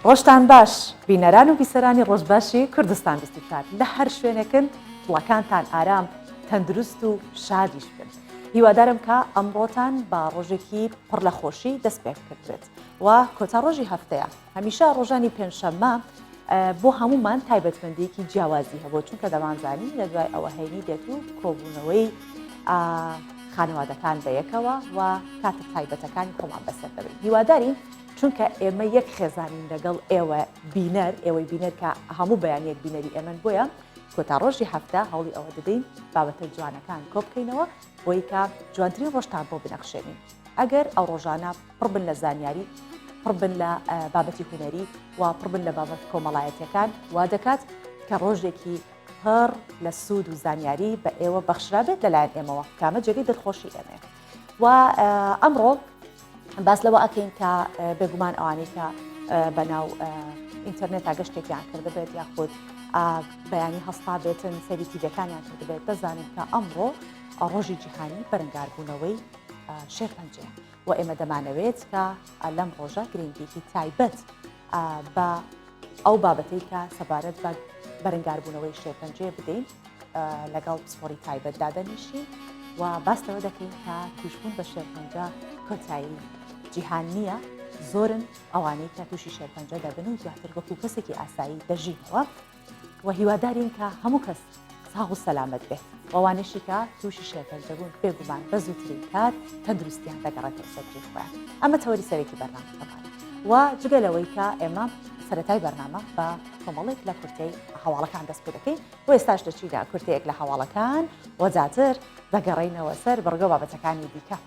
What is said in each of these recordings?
ڕۆژتان باش بینەران و بیسەرانی ڕۆژباشی کوردستان 24 لە هەر شوێنێکن دڵەکانتان ئارام تەندروست و شادیش بن هیوادارم کە ئەمڕۆتان بە ڕۆژێکی پڕ لە خۆشی دەست پێ کردبێت و کۆتا ڕۆژی هەفتەیە هەمیشە ڕۆژانی پێنجشەممە بۆ هەمومان تایبەتمەندیەکی جیاوازی هەبوو چونکە دەمانزانی لە دوای ئەوە هەینی دێت و کۆبوونەوەی خانەوادەکان بەیەکەوە و کاتە تایبەتەکانی خۆمان بەسەر دەبین هیوادارین چونکە ئێمە یەک خێزانین لەگەڵ ئێوە بینەر ئێوەی بینەر کە هەموو بەیانیەک بینەری ئێمەن بۆیە کۆتا ڕۆژی هەفتە هەوڵی ئەوە دەدەین بابەتە جوانەکان کۆبکەینەوە بۆی کە جوانترین ڕۆژتان بۆ بنەخشێنین ئەگەر ئەو ڕۆژانە پڕ بن لە زانیاری پڕ بن لە بابەتی هونەری و پڕ بن لە بابەت کۆمەڵایەتیەکان وا دەکات کە ڕۆژێکی پڕ لە سوود و زانیاری بە ئێوە بەخشرابێت لەلایەن ئێمەوە کامە جێگەی دڵخۆشی ئێمەیە و ئەمڕۆ باس لەوە ئەکەین کە بێگومان ئەوانەی کە بەناو ئینتەرنێتا گەشتێکیان کردبێت یاخود بەیانی هەستا بێتن سەری تیڤەکانیان کردبێت دەزانن کە ئەمڕۆ ڕۆژی جیهانی بەرەنگاربوونەوەی شێرپەنجەیە و ئێمە دەمانەوێت کە لەم ڕۆژە گرنگیکی تایبەت بە ئەو بابەتەی کە سەبارەت بە بەرەنگاربوونەوەی شێرپەنجەیە بدەین لەگەڵ پسپۆری تایبەت دادەنیشین و باس لەوە دەکەین کە توشبوون بە شێرپەنجە کۆتایی جیهان نییە زۆرن ئەوانەی کە تووشی شێرپەنجە دەبن و دواتر وەکو کەسێکی ئاسایی دەژینەوە و هیوادارین کە هەموو کەس ساغ و سەلامەت بێت ئەوانەشی کە تووشی شێرپەنجە بوون بێگومان بە زووترین کات تەندروستیان دەگەڕێتەوە سەر جێی خۆیان ئەمە تەوەری سەرەکی بەرنامەکەمانە و جگە لەوەی کە ئێمە سەرەتای بەرنامە بە کۆمەڵێک لە کورتەی هەواڵەکان دەست پێ دەکەین و ئێستاش دەچینە کورتەیەک لە هەواڵەکان و زیاتر دەگەڕێینەوە سەر بڕگە و بابەتەکانی دیکە.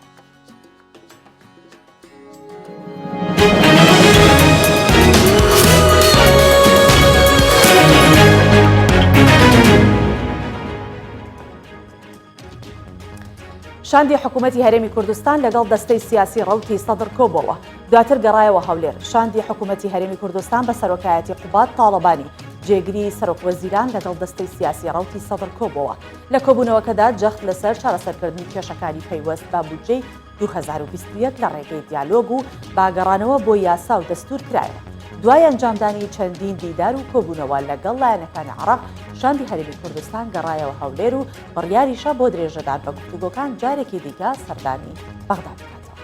شاندی حکوومەتی هەرێمی کوردستان لەگەڵ دەستەی سیاسی ڕەوتی سەدر کۆبۆوە دواتر گەڕایەوە هەولێر شاندی حکوومەتی هەرێمی کوردستان بە سەرۆکایەتی قوباد تاڵەبانی جێگری سەرۆک وەزیران لەگەڵ دەستەی سیاسی ڕەوتی سەدر کۆبۆوە لە کۆبوونەوەکەدا جەخت لەسەر چارەسەرکردنی کێشەکانی پەیوەست بە بودجەی 2021 لە ڕێگەی دیالۆگ و بە گەڕانەوە بۆ یاسا و دەستوور کرایەوە. دوای ئەنجامدانی چەندین دیدار و کۆبوونەوە لەگەڵ لایەنەکانی عێراق، شاندی هەرێمی کوردستان گەڕایەوە هەولێر و بڕیاریشە بۆ درێژەدان بە گفتوگۆکان جارێکی دیکە سەردانی بەغدا بکاتەوە.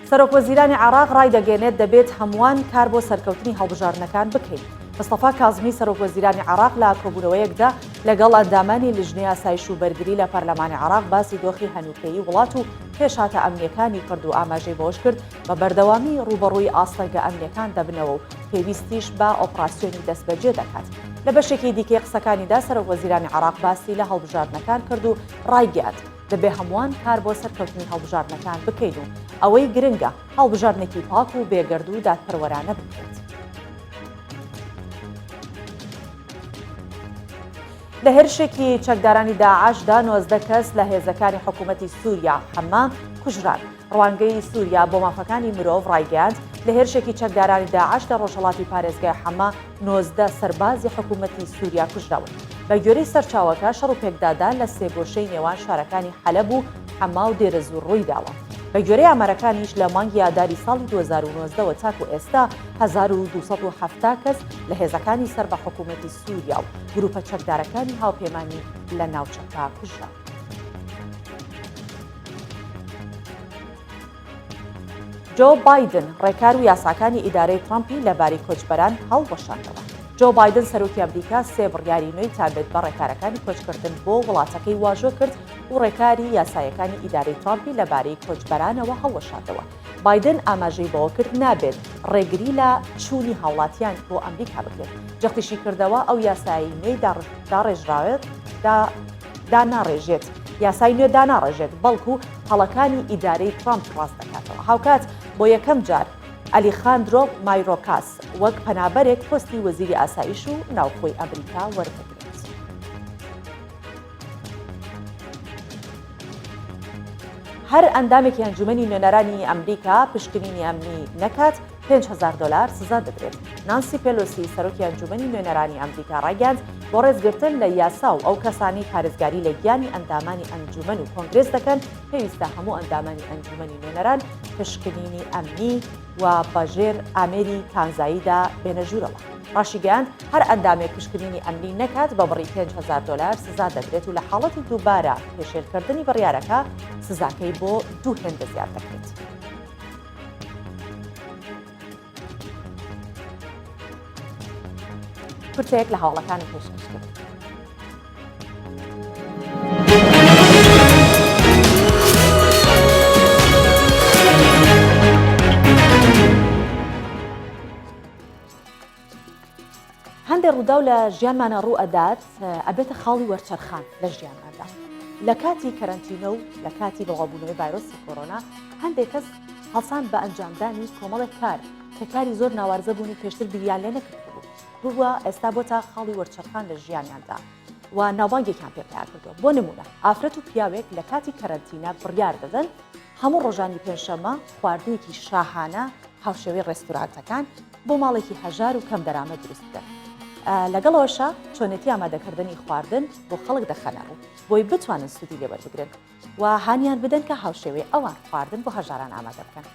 سەرۆکوەزیرانی عێراق ڕایدەگەیەنێت، دەبێت هەمووان کار بۆ سەرکەوتنی هەڵبژاردنەکان بکەین. مستەفا کازمی سەرۆکوەزیرانی عێراق لە کۆبوونەوەیەکدا لەگەڵ ئەندامانی لیژنەی ئاسایش و بەرگری لە پەرلەمانی عێراق باسی دۆخی هەنووکەیی وڵات و پێشهاتە ئەمنییەکانی کرد و ئاماژەی بەوەشکرد، بە بەردەوامی ڕووبەڕووی ئاستەنگە ئەمنییەکان دەبنەوە و پێویستیش بە ئۆپراسیۆنی دەستبەجێ دەکات. لە بەشێکی دیکەی قسەکانیدا سەرۆکوەزیرانی عێراق باسی لە هەڵبژاردنەکان کرد و ڕایگەیاند، دەبێ هەمووان کار بۆ سەرکەوتنی هەڵبژاردنەکان بکەین و ئەوەی گرنگە هەڵبژاردنێکی پاک و بێگەرد و دادپەروەرانە بکرێت. لە هێرشێکی چەکدارانی داعشدا 19 کەس لە هێزەکانی حکوومەتی سووریا حەمە کوژران. ڕوانگەی سووریا بۆ مافەکانی مرۆڤ ڕایگەیاند، لە هێرشێکی چەکدارانی داعش لە ڕۆژهەڵاتی پارێزگای حەما 19 سەربازی حکوومەتی سووریا کوژراون. بە گوێرەی سەرچاوەکە، شەڕ و پێکدادان لە سێگۆشەی نێوان شارەکانی حەلەب و حەما و دێرەزوور ڕوویداوە. بە گوێرەی ئامارەکانیش لە مانگی ئاداری ساڵی 2019 وە تاکو ئێستا 1270 کەس لە هێزەکانی سەر بە حکوومەتی سووریا و گرووپە چەکدارەکانی هاوپەیمانی لە ناوچەکە کوژراون. جۆ بایدن ڕێکار و یاساکانی ئیدارەی ترەمپی لەبارەی کۆچبەران هەڵوەشاندەوە. جۆ بایدن سەرۆکی ئەمریکا سێ بڕیاری نوێی تابێت بە ڕێکارەکانی کۆچکردن بۆ وڵاتەکەی واژۆ کرد و ڕێکاری یاسایەکانی ئیدارەی ترامپی لەبارەی کۆچبەرانەوە هەڵوەشاندەوە. بایدن ئاماژەی بەوە کرد نابێت ڕێگری لە چوونی هاوڵاتیان بۆ ئەمریکا بکرێت. جەختیشی کردەوە ئەو یاسایەی نوێی داڕێژراوێت داناڕێژێت یاسای نوێ داناڕێژێت، بەڵکو هەڵەکانی ئیدارەی ترەمپ ڕاست دەکاتەوە. هاوکات بۆ یەکەم جار ئەلیخاندرۆ مایرۆکاس وەک پەنابەرێک پۆستی وەزیری ئاسایش و ناوخۆی ئەمریکا وەردەگرێت. هەر ئەندامێکی ئەنجومەنی نوێنەرانی ئەمریکا پشکنینی ئەمنی نەکات، 5000 دۆلار سزا دەدرێت. نانسی پێلۆسی، سەرۆکی ئەنجوومەنی نوێنەرانی ئەمریکا ڕایگەیاند، بۆ ڕێزگرتن لە یاسا و ئەو کەسانەی پارێزگاری لە گیانی ئەندامانی ئەنجوومەن و کۆنگرێس دەکەن، پێویستە هەموو ئەندامانی ئەنجوومەنی نوێنەران پشکنینی ئەمنی و بەژێر ئامێری کانزاییدا بێنە ژوورەوە. ڕاشیگەیاند، هەر ئەندامێک پشکنینی ئەمنی نەکات بە بڕی 5000 دۆلار سزا دەدرێت و لە حاڵەتی دووبارە پێشێلکردنی بڕیارەکە سزاکەی بۆ دوو هێندە زیاد دەکرێت. کورتەیەک لە هەواڵەکانم پێشکەش کرد. هەندێک ڕووداو لە ژیانمانە ڕوو ئەدات ئەبێتە خاڵی وەرچەرخان لە ژیانماندا لە کاتی کەرەنتینە و لە کاتی بڵاوبوونەوەی ڤایرۆسی کۆرۆنا هەندێک کەس هەڵسان بە ئەنجامدانی کۆمەڵێک کار کە کاری زۆر ناوارزە بوون و پێشتر بیریان لێ نەکردبوو بووە ئێستا بۆتە خاڵی وەرچەرخان لە ژیانیاندا و ناوبانگێکیان پێ پیا کردووە بۆ نمونە ئافرەت و پیاوێک لە کاتی کەرەنتینە بڕیار دەدەن هەموو ڕۆژانی پێنجشەممە خواردنێکی شاهانە هاوشێوەی ڕێستورانتەکان بۆ ماڵێکی هەژار و کەم دەرامەت دروست بکەن. لەگەڵ ئەوەشا چۆنێتی ئامادەکردنی خواردن بۆ خەڵک دەخەنە ڕوو بۆی بتوانن سوودی لێ وەربگرن و هانیان بدەن کە هاوشێوەی ئەوان خواردن بۆ هەژاران ئامادە بکەن.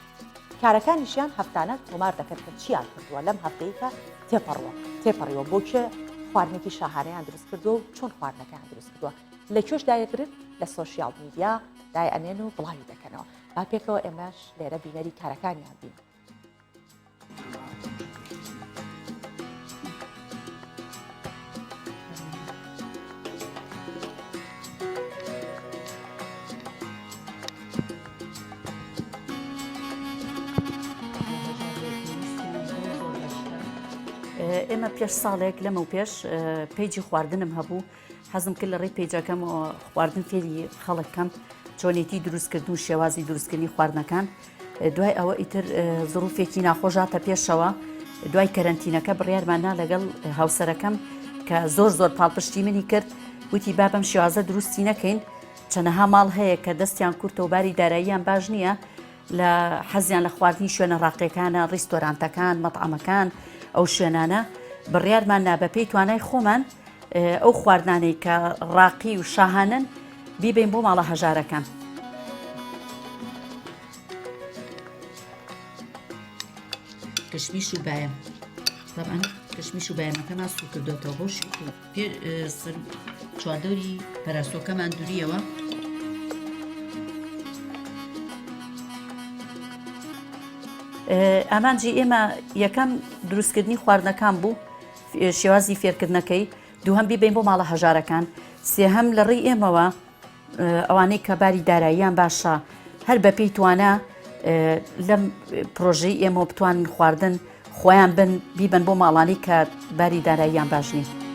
کارەکانیشیان هەفتانە تۆمار دەکەن کە چیان کردووە لەم هەفتەی کە تێپەڕوە تێپەڕیوە بۆ کێ خواردنێکی شاهانەیان دروست کردووە و چۆن خواردنەکەیان دروست کردووە لە کوێش دایەگرن لە social media دای ئەنێن و بڵاوی دەکەنەوە با پێکەوە ئێمەش لێرە بینەری کارەکانیان بین. ئێمە پێش ساڵێک لەمە و پێش page ی خواردنم هەبوو حەزم کرد لە ڕێی پەیجەکەمەوە خواردن فێری خەڵک کەم چۆنێتی دروستکردن و شێوازی دروستکردنی خواردنەکان دوای ئەوە ئیتر زروفێکی ناخۆشاتە پێشەوە دوای کەرەنتینەکە بڕیارمان نا لەگەڵ هاوسەرەکەم کە زۆر زۆر پاڵپشتی منی کرد وتی با بەم شێوازە دروستی نەکەین چەنەها ماڵ هەیە کە دەستیان کورتە و باری داراییان باش نییە لە حەزیان لە خواردنی شوێنە ڕاقیەکانە، ڕیستۆرانتەکان، مەتعەمەکان، ئەو شوێنانە، بڕیارمان نا بەپێی توانای خۆمان ئەو خواردنانەی کە ڕاقی و شاهانەن بیبەین بۆ ماڵە هەژارەکان. کشمیش و بایەم طبعا کشمیش و بایەمەکەمان سوور کردوێتەوە بۆ چواردەوری پەراسۆکەمان دوریەوە. ئامانجی ئێمە یەکەم دروستکردنی خواردنەکان بوو شێوازی فێرکردنەکەی دووهەم بیبین بۆ ماڵە هەژارەکان سێهەم لە ڕێی ئێمەوە ئەوانەی کە باری داراییان باشە هەر بەپێی توانا لەم پرۆژەی ئێمەوە بتوانن خواردن خۆیان بن بیبەن بۆ ماڵانی کە باری داراییان باش نییە.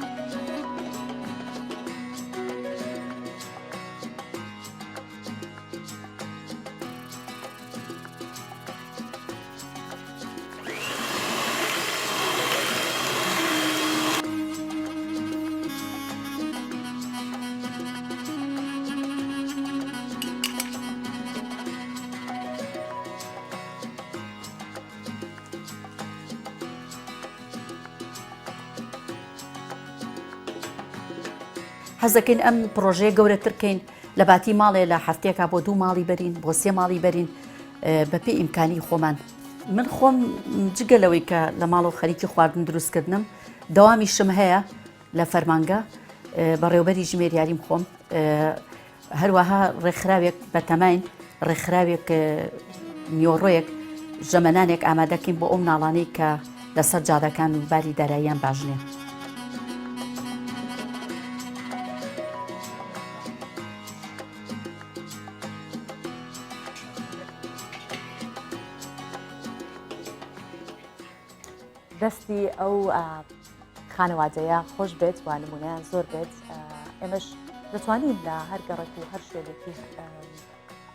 حەزەکەین ئەم پرۆژەیە گەورەتر کەین لە باتی ماڵێ لە هەفتەیەکا بۆ دوو ماڵی بەرین بۆ سێ ماڵی بەرین بەپێی ئیمکانی خۆمان. من خۆم جگە لەوەی کە لە ماڵەوە خەریکی خواردن دروستکردنم دەوامیشم هەیە لە فەرمانگە بەڕێوبەری ژمێریاریم خۆم هەروەها ڕێکخراوێک بەتەماین ڕێکخراوێک نیۆڕۆیەک ژەمەنانێک ئامادەکەین بۆ ئەو مناڵانەی کە لەسەر جادەکان و باری داراییان باش نییە. دەستی ئەو خانەوادەیە خۆش بێت و نمونەیان زۆر بێت ئێمەش دەتوانین لە هەر گەڕێک و هەر شوێنێکی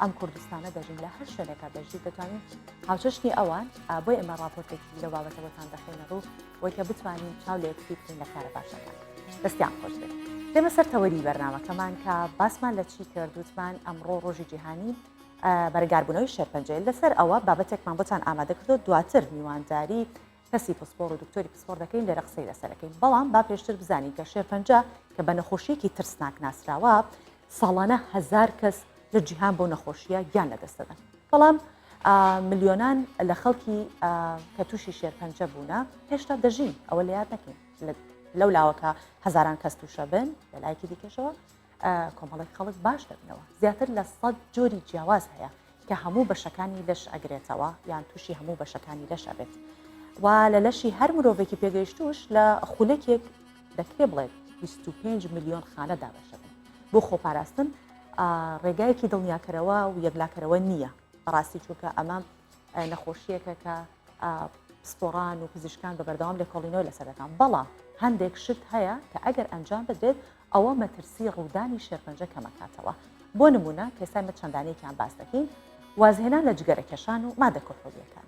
ئەم کوردستانە دەژین لە هەر شوێنێکا دەژی دەتوانین هاوچەشنی ئەوان بۆی ئێمە راپۆرتێکی لەو بابەتە بۆتان دەخەینە ڕوو بۆی کە بتوانین چاو لە یەکتری بکەین لە کارە باشەکان دەستیان خۆش بێت دێمە سەر تەوەری بەرنامەکەمان کە باسمان لە چی کرد وتمان ئەمڕۆ ڕۆژی جیهانی. بەرەنگاربوونەوەی شێرپەنجەیە. لەسەر ئەوە بابەتێکمان بۆتان ئامادە کردووە، دواتر میوانداری کەسی پسپۆڕ و دکتۆری پسپۆڕ دەکەین لێرە قسەی لەسەر دەکەین. بەڵام با پێشتر بزانین کە شێرپەنجە کە بە نەخۆشییەکی ترسناک ناسراوە، ساڵانە هەزار کەس لە جیهان بەو نەخۆشییە گیان لەدەست دەدەن. بەڵام ملیۆنان لە خەڵکی کە تووشی شێرپەنجە بوونە هێشتا دەژین، ئەوە لە یاد نەکەین. لەو لاوە کە هەزاران کەس تووشە بن، لە لایەکی دیکەشەوە کۆمەڵێک خەڵک باش دەبنەوە. زیاتر لە 100 جۆری جیاواز هەیە کە هەموو بەشەکانی لەش ئەگرێتەوە یان تووشی هەموو بەشەکانی لەش ئەبێت و لە لەشی هەر مرۆڤێکی پێگەیشتوش لە خولەکێک دەکرێ بڵێت 25 ملیۆن خانە دابەشەبن. بۆ خۆپاراستن ڕێگایەکی دڵنیاکەرەوە و یەکلاکەرەوە نییە بەڕاستی، چونکە ئەمە نەخۆشیەکە کە پسپۆڕان و پزیشکان بە بەردەوام لێکۆڵینەوە لەسەر دەکەن، بەڵام هەندێک شت هەیە کە ئەگەر ئەنجام بدرێت ئەوە مەترسی ڕوودانی شێرپەنجە کەمەکاتەوە. بۆ نمونە کەسای مە چەندانەیەکیان باس دەکەین، وازهێنان لە جگەرە کێشان و مادە کحولیەکان.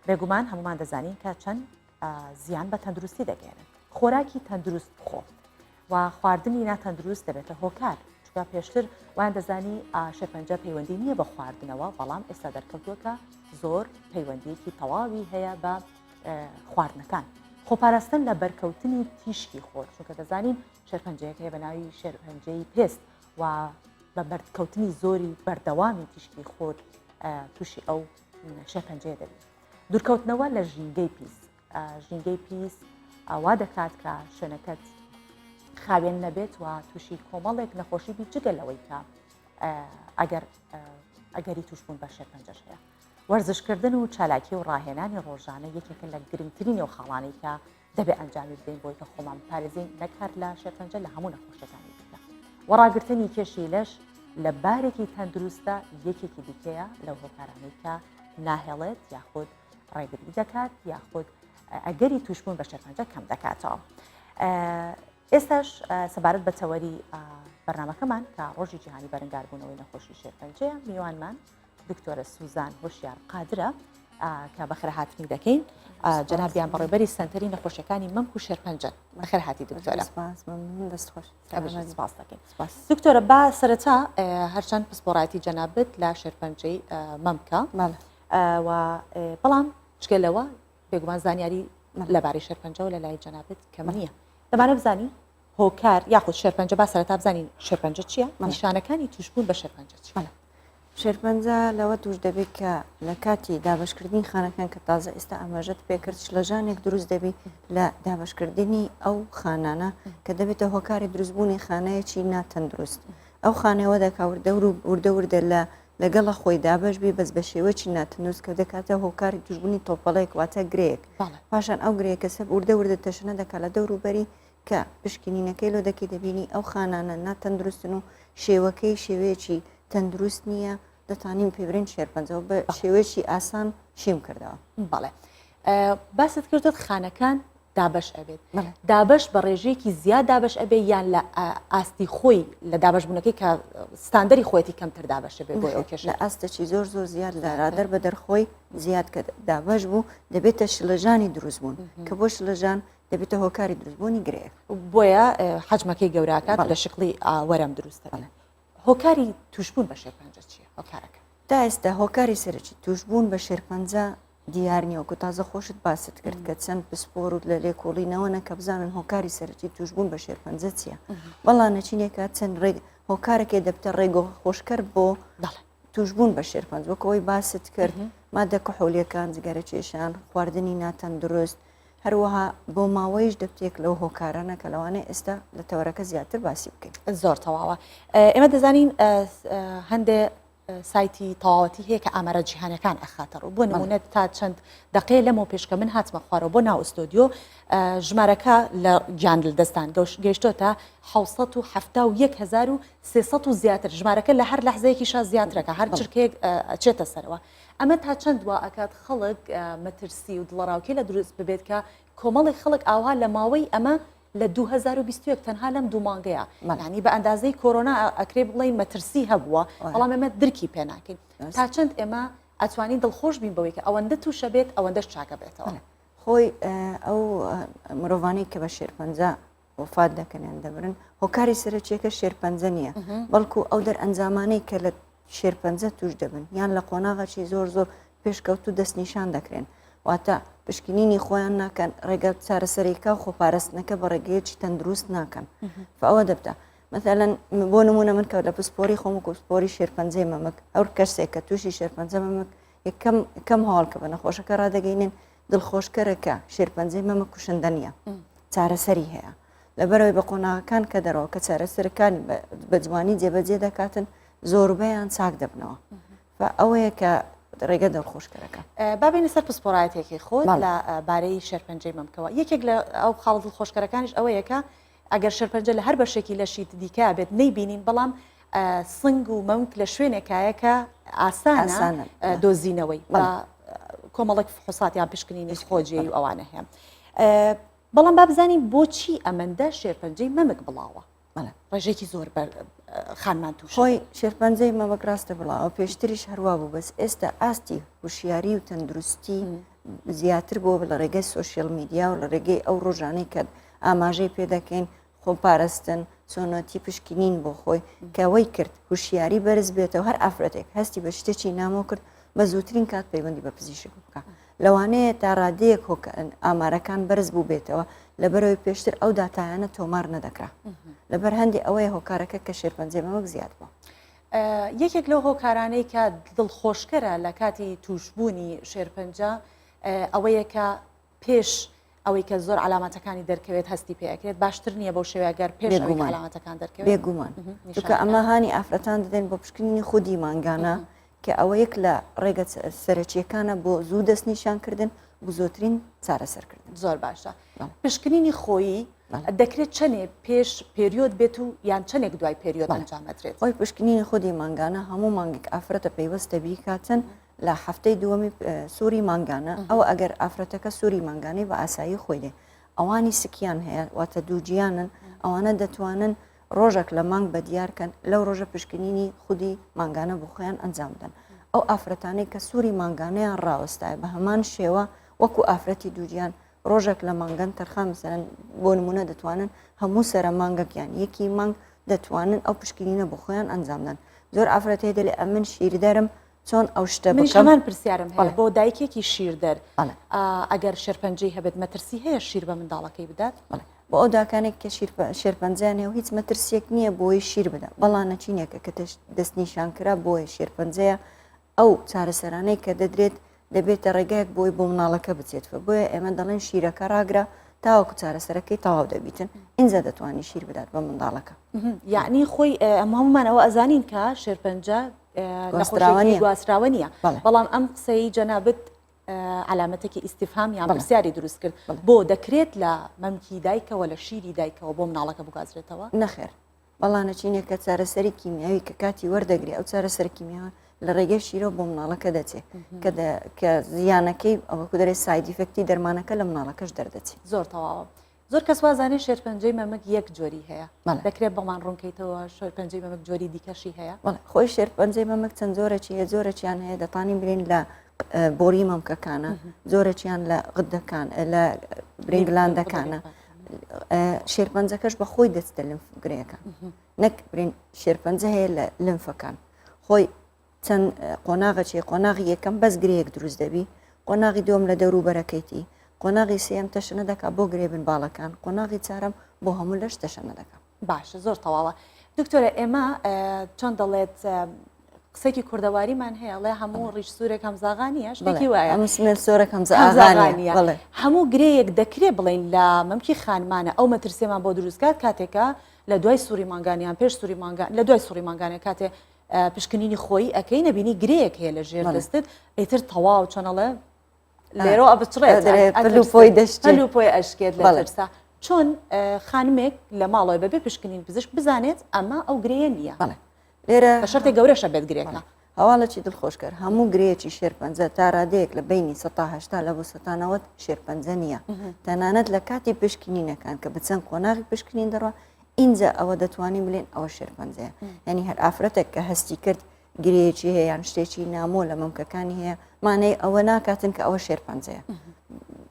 بێگومان هەمومان دەزانین کە چەند زیان بە تەندروستی دەگەیەنن. خۆراکی تەندروست بخۆ و خواردنی ناتەندروست دەبێتە هۆکار، چونکە پێشتر وایان دەزانی شێرپەنجە پەیوەندی نییە بە خواردنەوە، بەڵام ئێستا دەرکەوتووە کە زۆر پەیوەندیەکی تەواوی هەیە بە خواردنەکان. خۆپاراستن لە بەرکەوتنی تیشکی خۆر، چونکە دەزانین شێرپەنجەیەک هەیە بە ناوی شێرپەنجەی پێست و بە بەرکەوتنی زۆری بەردەوامی تیشکی خۆر تووشی ئەو شێرپەنجەیە دەبیت. دوورکەوتنەوە لە ژینگەی پیس، ژینگەی پیس وا دەکات کە شوێنەکەت خاوێن نەبێت و تووشی کۆمەڵێک نەخۆشی بی، جگە لەوەی کە ئەگەر ئەگەری تووشبوون بە شێرپەنجەش هەیە. وەرزشکردن و چالاکی و ڕاهێنانی ڕۆژانە یەکێکە لە گرنگترین ئەو خاڵانەی کە دەبێ ئەنجامی بدەین بۆی کە خۆمان بپارێزین نەک هەر لە شێرپەنجە لە هەموو نەخۆشیەکانی دیکە. و ڕاگرتنی کێشی لەش لە بارێکی تەندروستدا یەکێکی دیکەیە لەو هۆکارانەی کە ناهێڵێت یاخود ڕێگری دەکات یاخود ئەگەری تووشبوون بە شێرپەنجە کەم دەکاتەوە. ئێستاش سەبارەت بە تەوەری بەرنمەکەمان کە ڕۆژی جیهانی بەرەنگاربوونەوەی نەخۆشی شێرپەنجەیە میوانمان دکتۆرە سوزان هۆشیار قادرە کە بەخێرهاتنی دەکەین جەنابیان بەڕێوبەری سەنتەری نەخۆشیەکانی مەمک و شێرپەنجەن. بەخێرهاتی دکتۆرە. سپاس دەکەین. دکتۆرە با سەرەتا هەرچەند پسپۆڕایەتی جەنابت لە شێرپەنجەی مەمکە و بەڵام جگە لەوە بێگومان زانیاری لەبارەی شێرپەنجەوە لە لای جەنابت کەم نییە. دەمانە بزانین هۆکار یاخود شێرپەنجە با سەرەتا بزانین شێرپەنجە چییە؟ نیشانەکانی تووشبوون بە شێرپەنجە چییە؟ شێرپەنجە لەوە توش دەبێت کە لە کاتی دابشکردنی خانەکان کە تازە ئێستا ئاماژەت پێکرد شڵەژانێک دروست دەبی لە دابشکردنی ئەو خانانە کە دەبێتە هۆکاری دروستبوونی خانەیەکی ناتەندروست ئەو خانەوە دەکا وردە وردە وردە لە لەگەڵە خۆی دابش بی بەس بە شێوەی ناتەندروست کە دەکاتە هۆکاری توشبوونی تۆپەڵێک واتە گرێک پاشان ئەو گرێکە سەب وردە وردە تەشەنە دەکات لە دەوروبەری کە پشکنینەکەی لۆ دەکەی دەبینی ئەو خانانە ناتەندروستن و شێوەکەی شێوەیەکی تەندروست نییە دەتوانین پێ برێن شێرپەنجەوە بە شێوەیەکی ئاسان شیم کردەوە. بەڵێ باست کردت خانەکان دابش ئەبێت دابش بە ڕێژەیەکی زیاد دابش ئەبێ یان لە ئاستی خۆی لە دابشبوونەکەی کە ستاندەری خۆیەتی کەمتر دابش بێ بۆ ئەو کێشە لە ئاستێکی زۆر زۆر زیاد لە ڕادەر بە دەرخۆی زیاد کە دابش بوو دەبێتە شلەژانی دروست بوون کە بۆ شلەژان دەبێتە هۆکاری دروستبوونی گرێ. بۆیە حەجمەکەی گەوراکات لە شکڵی وەرەم دروست دەبێت. هۆکاری توشبوون بە شێرپەنجە چییە؟ هۆکارەکە؟ تا ئێستا هۆکاری سەرەکی توشبوون بە شێرپەنجە دیار نییە وەکو تازە خۆشت باست کرد کە چەند پسپۆر و لە لێکۆڵینەوە کە بزانن هۆکاری سەرەکی توشبوون بە شێرپەنجە چییە بەڵام نەچینێکە چەند ڕێگ هۆکارێک دەبتە ڕێگۆ خۆشکەر بۆ توشبوون بە شێرپەنجە وەکو ئەوەی باست کرد مادە کحولیەکان جگەرە کێشان خواردنی ناتەندروست هەروەها بۆ ماوەیش دەبتێک لەو هۆکارانە کە لەوانەیە ئێستا لە تەوەرەکە زیاتر باسی بکەین. زۆر تەواوە. ئێمە دەزانین هەندێ سایتی تەواوەتی هەیە کە ئامارە جیهانەکان ئەخاتە ڕوو بۆ نمونە تا چەند دقەیە لەمەوە پێشکە من هاتمە خوارەوە بۆ ناو ئوستۆدیۆ ژمارەکە لە گیان لەدەستان گەیشتۆتە 1970 و زیاتر ژمارەکە لە هەر لەحزەیەکیشا زیاترەکە هەر چرکەیەک ئەچێتە سەرەوە ئەمە تا چەند وا ئەکات خەڵک مەترسی و دڵەڕاوکێ لە دروست ببێت کە کۆمەڵێک خەڵک ئاوها لە ماوەی ئەمە لە 2021 تەنها لەم دوو مانگەیە یانی بە ئەندازەی کۆرۆنا ئەکرێ بڵێین مەترسی هەبووە بەڵام ئێمە درکی پێ ناکەین تا چەند ئێمە ئەتوانین دڵخۆش بین بەوەی کە ئەوەندە تووشە بێت ئەوەندەش چاکە بێتەوە. خۆی ئەو مرۆڤانەی کە بە شێرپەنجە وەفات دەکەن یان دەمرن هۆکاری سەرەکیەکە شێرپەنجە نییە بەڵکو ئەو دەرئەنجامانەی کە لە. شێرپەنجە توش دەبن یان لە قۆناغەکی زۆر زۆر پێشکەوتوو دەستنیشان دەکرێن واتە پشکنینی خۆیان ناکەن ڕێگە چارەسەرێکە و خۆپارستنەکە بە ڕێگەیەکی تەندروست ناکەن فەوە دەبتە مثلەن بۆ نمونە من کە لە پسپۆری خۆم و پسپۆری شێرپەنجەی مەمک ئەو کەسێک کە تووشی شێرپەنجە مەمک یەکەم کەم هەواڵ کە بە نەخۆشەکە ڕادەگەینن دڵخۆشکەرە کە شێرپەنجەی مەمک کوشندە نییە چارەسەری هەیە لەبەرەوەی بە قۆناغەکان کە دەڕەوە کە چارەسەرەکانی بە جوانی جێبەجێ دەکاتن زۆربەیان چاک دەبنەوە ئەوەیە کە ڕێگە دڵخۆشکەرەکە. با بێینە سەر پسپۆڕایەتێکی خۆت لە بارەی شێرپەنجەی مەمکەوە یەکێک لە ئەو خاڵە دڵخۆشکەرەکانیش ئەوەیە کە ئەگەر شێرپەنجە لە هەر بەشێکی لەشی دیکە بێت نەیبینین بەڵام سنگ و مەمک لە شوێنێکایە کە ئاسانە دۆزینەوەی کۆمەڵێک فحوسات یان پشکنینی خۆجێی و ئەوانە هەیە. بەڵام با بزانین بۆچی ئەمەندە شێرپەنجەی مەمک بڵاوە ڕێژێکی زۆر بەر خانمان توش خۆی شێرپەنجەی مەمک ڕاستە بڵاوە پێشتریش هەروا بوو بەس ئێستا ئاستی هوشیاری و تەندروستی زیاتر بۆ لە ڕێگەی social media و لە ڕێگەی ئەو ڕۆژانەی کە ئاماژەی پێ دەکەین خۆپارستن چۆنەتی پشکنین بۆ خۆی کە وەی کرد هوشیاری بەرز بێتەوە هەر ئافرەتێک هەستی بە شتێکی نامۆ کرد بە زووترین کات پەیوەندی بە پزیشک بکە لەوانەیە تا ڕادەیەک ئامارەکان بەرز بووبێتەوە لەبەرەوەی پێشتر ئەو داتایانە تۆمار نەدەکرا لەبەر هەندی ئەوەیە هۆکارەکە کە شێرپەنجەی مەمک زیاد بووە. یەکێک لەو هۆکارانەی کە دڵخۆشکەرە لە کاتی تووشبوونی شێرپەنجە ئەوەیە کە پێش ئەوەی کە زۆر عەلامەتەکانی دەرکەوێت هەستی پێ ئەکرێت باشتر نییە بەو شێوەیە گەر پێش ئەوەی کە عەلامەتەکان دەرکەوێت بێگومان چونکە ئەمە هانی ئافرەتان دەدەین بۆ پشکنینی خودی مانگانە کە ئەوە یەک لە ڕێگە سەرەکییەکانە بۆ زوو دەستنیشانکردن و زۆترین چارەسەرکردن. زۆر باشە پشکنینی خۆیی دەکرێت چەنێ پێش پێریۆد بێت و یان چەنێک دوای پێریۆد ئەنجام ئەدرێت؟ خۆی پشکنینی خودی مانگانە هەموو مانگێک ئافرەتە پەیوەستە بیکاتن لە هەفتەی دووەمی سوری مانگانە ئەوە ئەگەر ئافرەتەکە سوری مانگانەی بە ئاسایی خۆی دێ ئەوانی سکیان هەیە واتە دووگیانن ئەوانە دەتوانن ڕۆژێک لە مانگ بە دیارکەن لەو ڕۆژە پشکنینی خودی مانگانە بۆ خۆیان ئەنجام بدەن ئەو ئافرەتانەی کە سوری مانگانەیان ڕاوەستایە بە هەمان شێوە وەکو ئافرەتی دووگیان ڕۆژێک لە مانگەن تەرخان مثلەن بۆ نمونە دەتوانن هەموو سەرە مانگەک یان یەکی مانگ دەتوانن ئەو پشکنینە بۆ خۆیان ئەنجام دەن زۆر ئافرەت هەیە دەلێ ئەمن شیردەرم چۆن ئەو شتە منیش بکەم هەمان پرسیارم هەیە بۆ دایکێکی شیردەر ئەگەر شێرپەنجەی هەبێت مەترسی هەیە شیر بە منداڵەکەی بدات؟ بەڵێ بۆ ئەو داکانێک کە شێرپەنجەیان هەیە و هیچ مەترسیەک نییە بۆی شیر بدە بەڵام نەچینێکە کە دەستنیشان کرا بۆیە شێرپەنجەیە ئەو چارەسەرانەی کە دەدرێت دەبێتە ڕێگایەک بۆی بۆ مناڵەکە بچێت بۆیە ئێمە دەڵێن شیرەکە ڕاگرە تاوەکو چارەسەرەکەی تەواو دەبیتن ئینجا دەتوانی شیر بدات بە منداڵەکە. یعنی خۆی هەمومان ئەوە ئەزانین کە شێرپەنجە نەخۆشیەکی گواستراوە نییە بەڵام ئەم قسەی جەنابت علامەتێکی ئیسیفهام یان پرسیاری دروست کرد بۆ دەکرێت لە مەمکی دایکەوە لە شیری دایکەوە بۆ مناڵەکە بگوازرێتەوە نەخێر بەڵانەچینێک کە چارەسەری کیمیاوی کە کاتی وەردەگری ئەو چارەسەر کیمیاوە لە ڕێگەی شیرەوە بۆ مناڵەکە دەچێت کە کە زیانەکەی ئەوەکو دەرێ side effect ی دەرمانەکە لە مناڵەکەش دەردەچێت زۆر تەواوە زۆر کەس وازانێ شێرپەنجەی مەمک یەک جۆری هەیە دەکرێت بەمان ڕوونکەیتەوە شێرپەنجەی مەمک جۆری دیکەشی هەیە خۆی شێرپەنجەی مەمک چەند جۆرەکی هەیە جۆرەکیان هەیە دەتوانین برین لە بۆری مەمکەکانە جۆرەکیان لە غدەکان لە برین gland ەکانە شێرپەنجەکەش بە خۆی دەچتە لمف گرێیەکان نەک برین شێرپەنجە هەیە لە لمفەکان خۆی چەند قۆناغەچی قۆناغی یەکەم بەس گرەیەک دروست دەبی قۆناغی دووەم لە دەوروبەرەکەیتی قۆناغی سێم تەشەنە دەکات بۆ گرێ بن باڵەکان قۆناغی چارەم بۆ هەموو لەش تەشەنە دەکات باشە زۆر تەواوە دکتۆرە ئێمە چۆن دەڵێت قسێکی کوردەواریمان هەیە ئەڵێ هەموو ڕیش سوورێک هەمزاغا نییە شتێکی وایە هەموو سمێل سۆرێک هەمزاغا نییە هەموو گرەیەک دەکرێ بڵێین لە مەمکی خانمانە ئەو مەترسیمان بۆ دروستکات کاتێکە لە دوای سووری مانگان یان پێش سووری مانگان لە دوای سووری مانگانە کاتێ پشکنینی خۆی ئەەکەی نەبینی گرەیەک هەیە لە ژێر دەستت ئیتر تەواو چۆنەڵێ لێرەوە ئەبچڕێت پۆی دەشت پۆی ئەشکێت لە ترسا چۆن خانمێک لە ماڵەوەی بەبێ پشکنین پزیشک بزانێت ئەمە ئەو گرەیە نییە لێرە بە شەرتێک گەورەشە بێت گرێکە. هەواڵێکی دڵخۆشکەر، هەموو گرێیەکی شێرپەنجە تا رادەیەک لە بەینی 80% لە بۆ 90% شێرپەنجە نییە. تەنانەت لە کاتی پشکنینەکان کە بە چەند قۆناغی پشکنین دەڕوا ئینجا ئەوە دەتوانین بلێن ئەوە شێرپەنجەیە. یانی هەر ئافرەتێک کە هەستی کرد گرێیەکی هەیە یان شتێکی نامۆ لە مەمکەکانی هەیە مانای ئەوە ناکاتن کە ئەوە شێرپەنجەیە.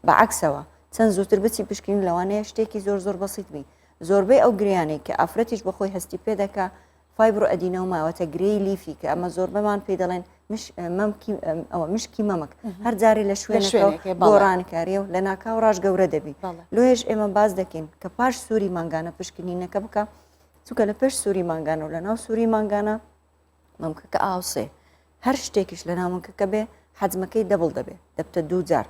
بە عەکسەوە چەند زووتر بچی پشکنین لەوانەیە شتێکی زۆر زۆر بەسیت بی. زۆربەی ئەو گرێیانەی کە ئافرەتیش بەخۆی هەستی پێ دەکا. fibroadenoma واتە گرێی لیفی کە ئەمە زۆربەمان پێی دەڵێن مش مەمکی ئەوە مشکی مەمک هەر جارێ لە شوێنێک گۆڕانکاریە و لە ناکاو ڕاش گەورە دەبی لۆیش ئێمە باز دەکەین کە پاش سووری مانگانە پشکنینەکە بکە چونکە لە پێش سووری مانگانە و لە ناو سووری مانگانە مەمکەکە ئاوسێ هەر شتێکیش لە ناو مەمکەکە بێ حەجمەکەی double دەبێ دەبتە دوو جار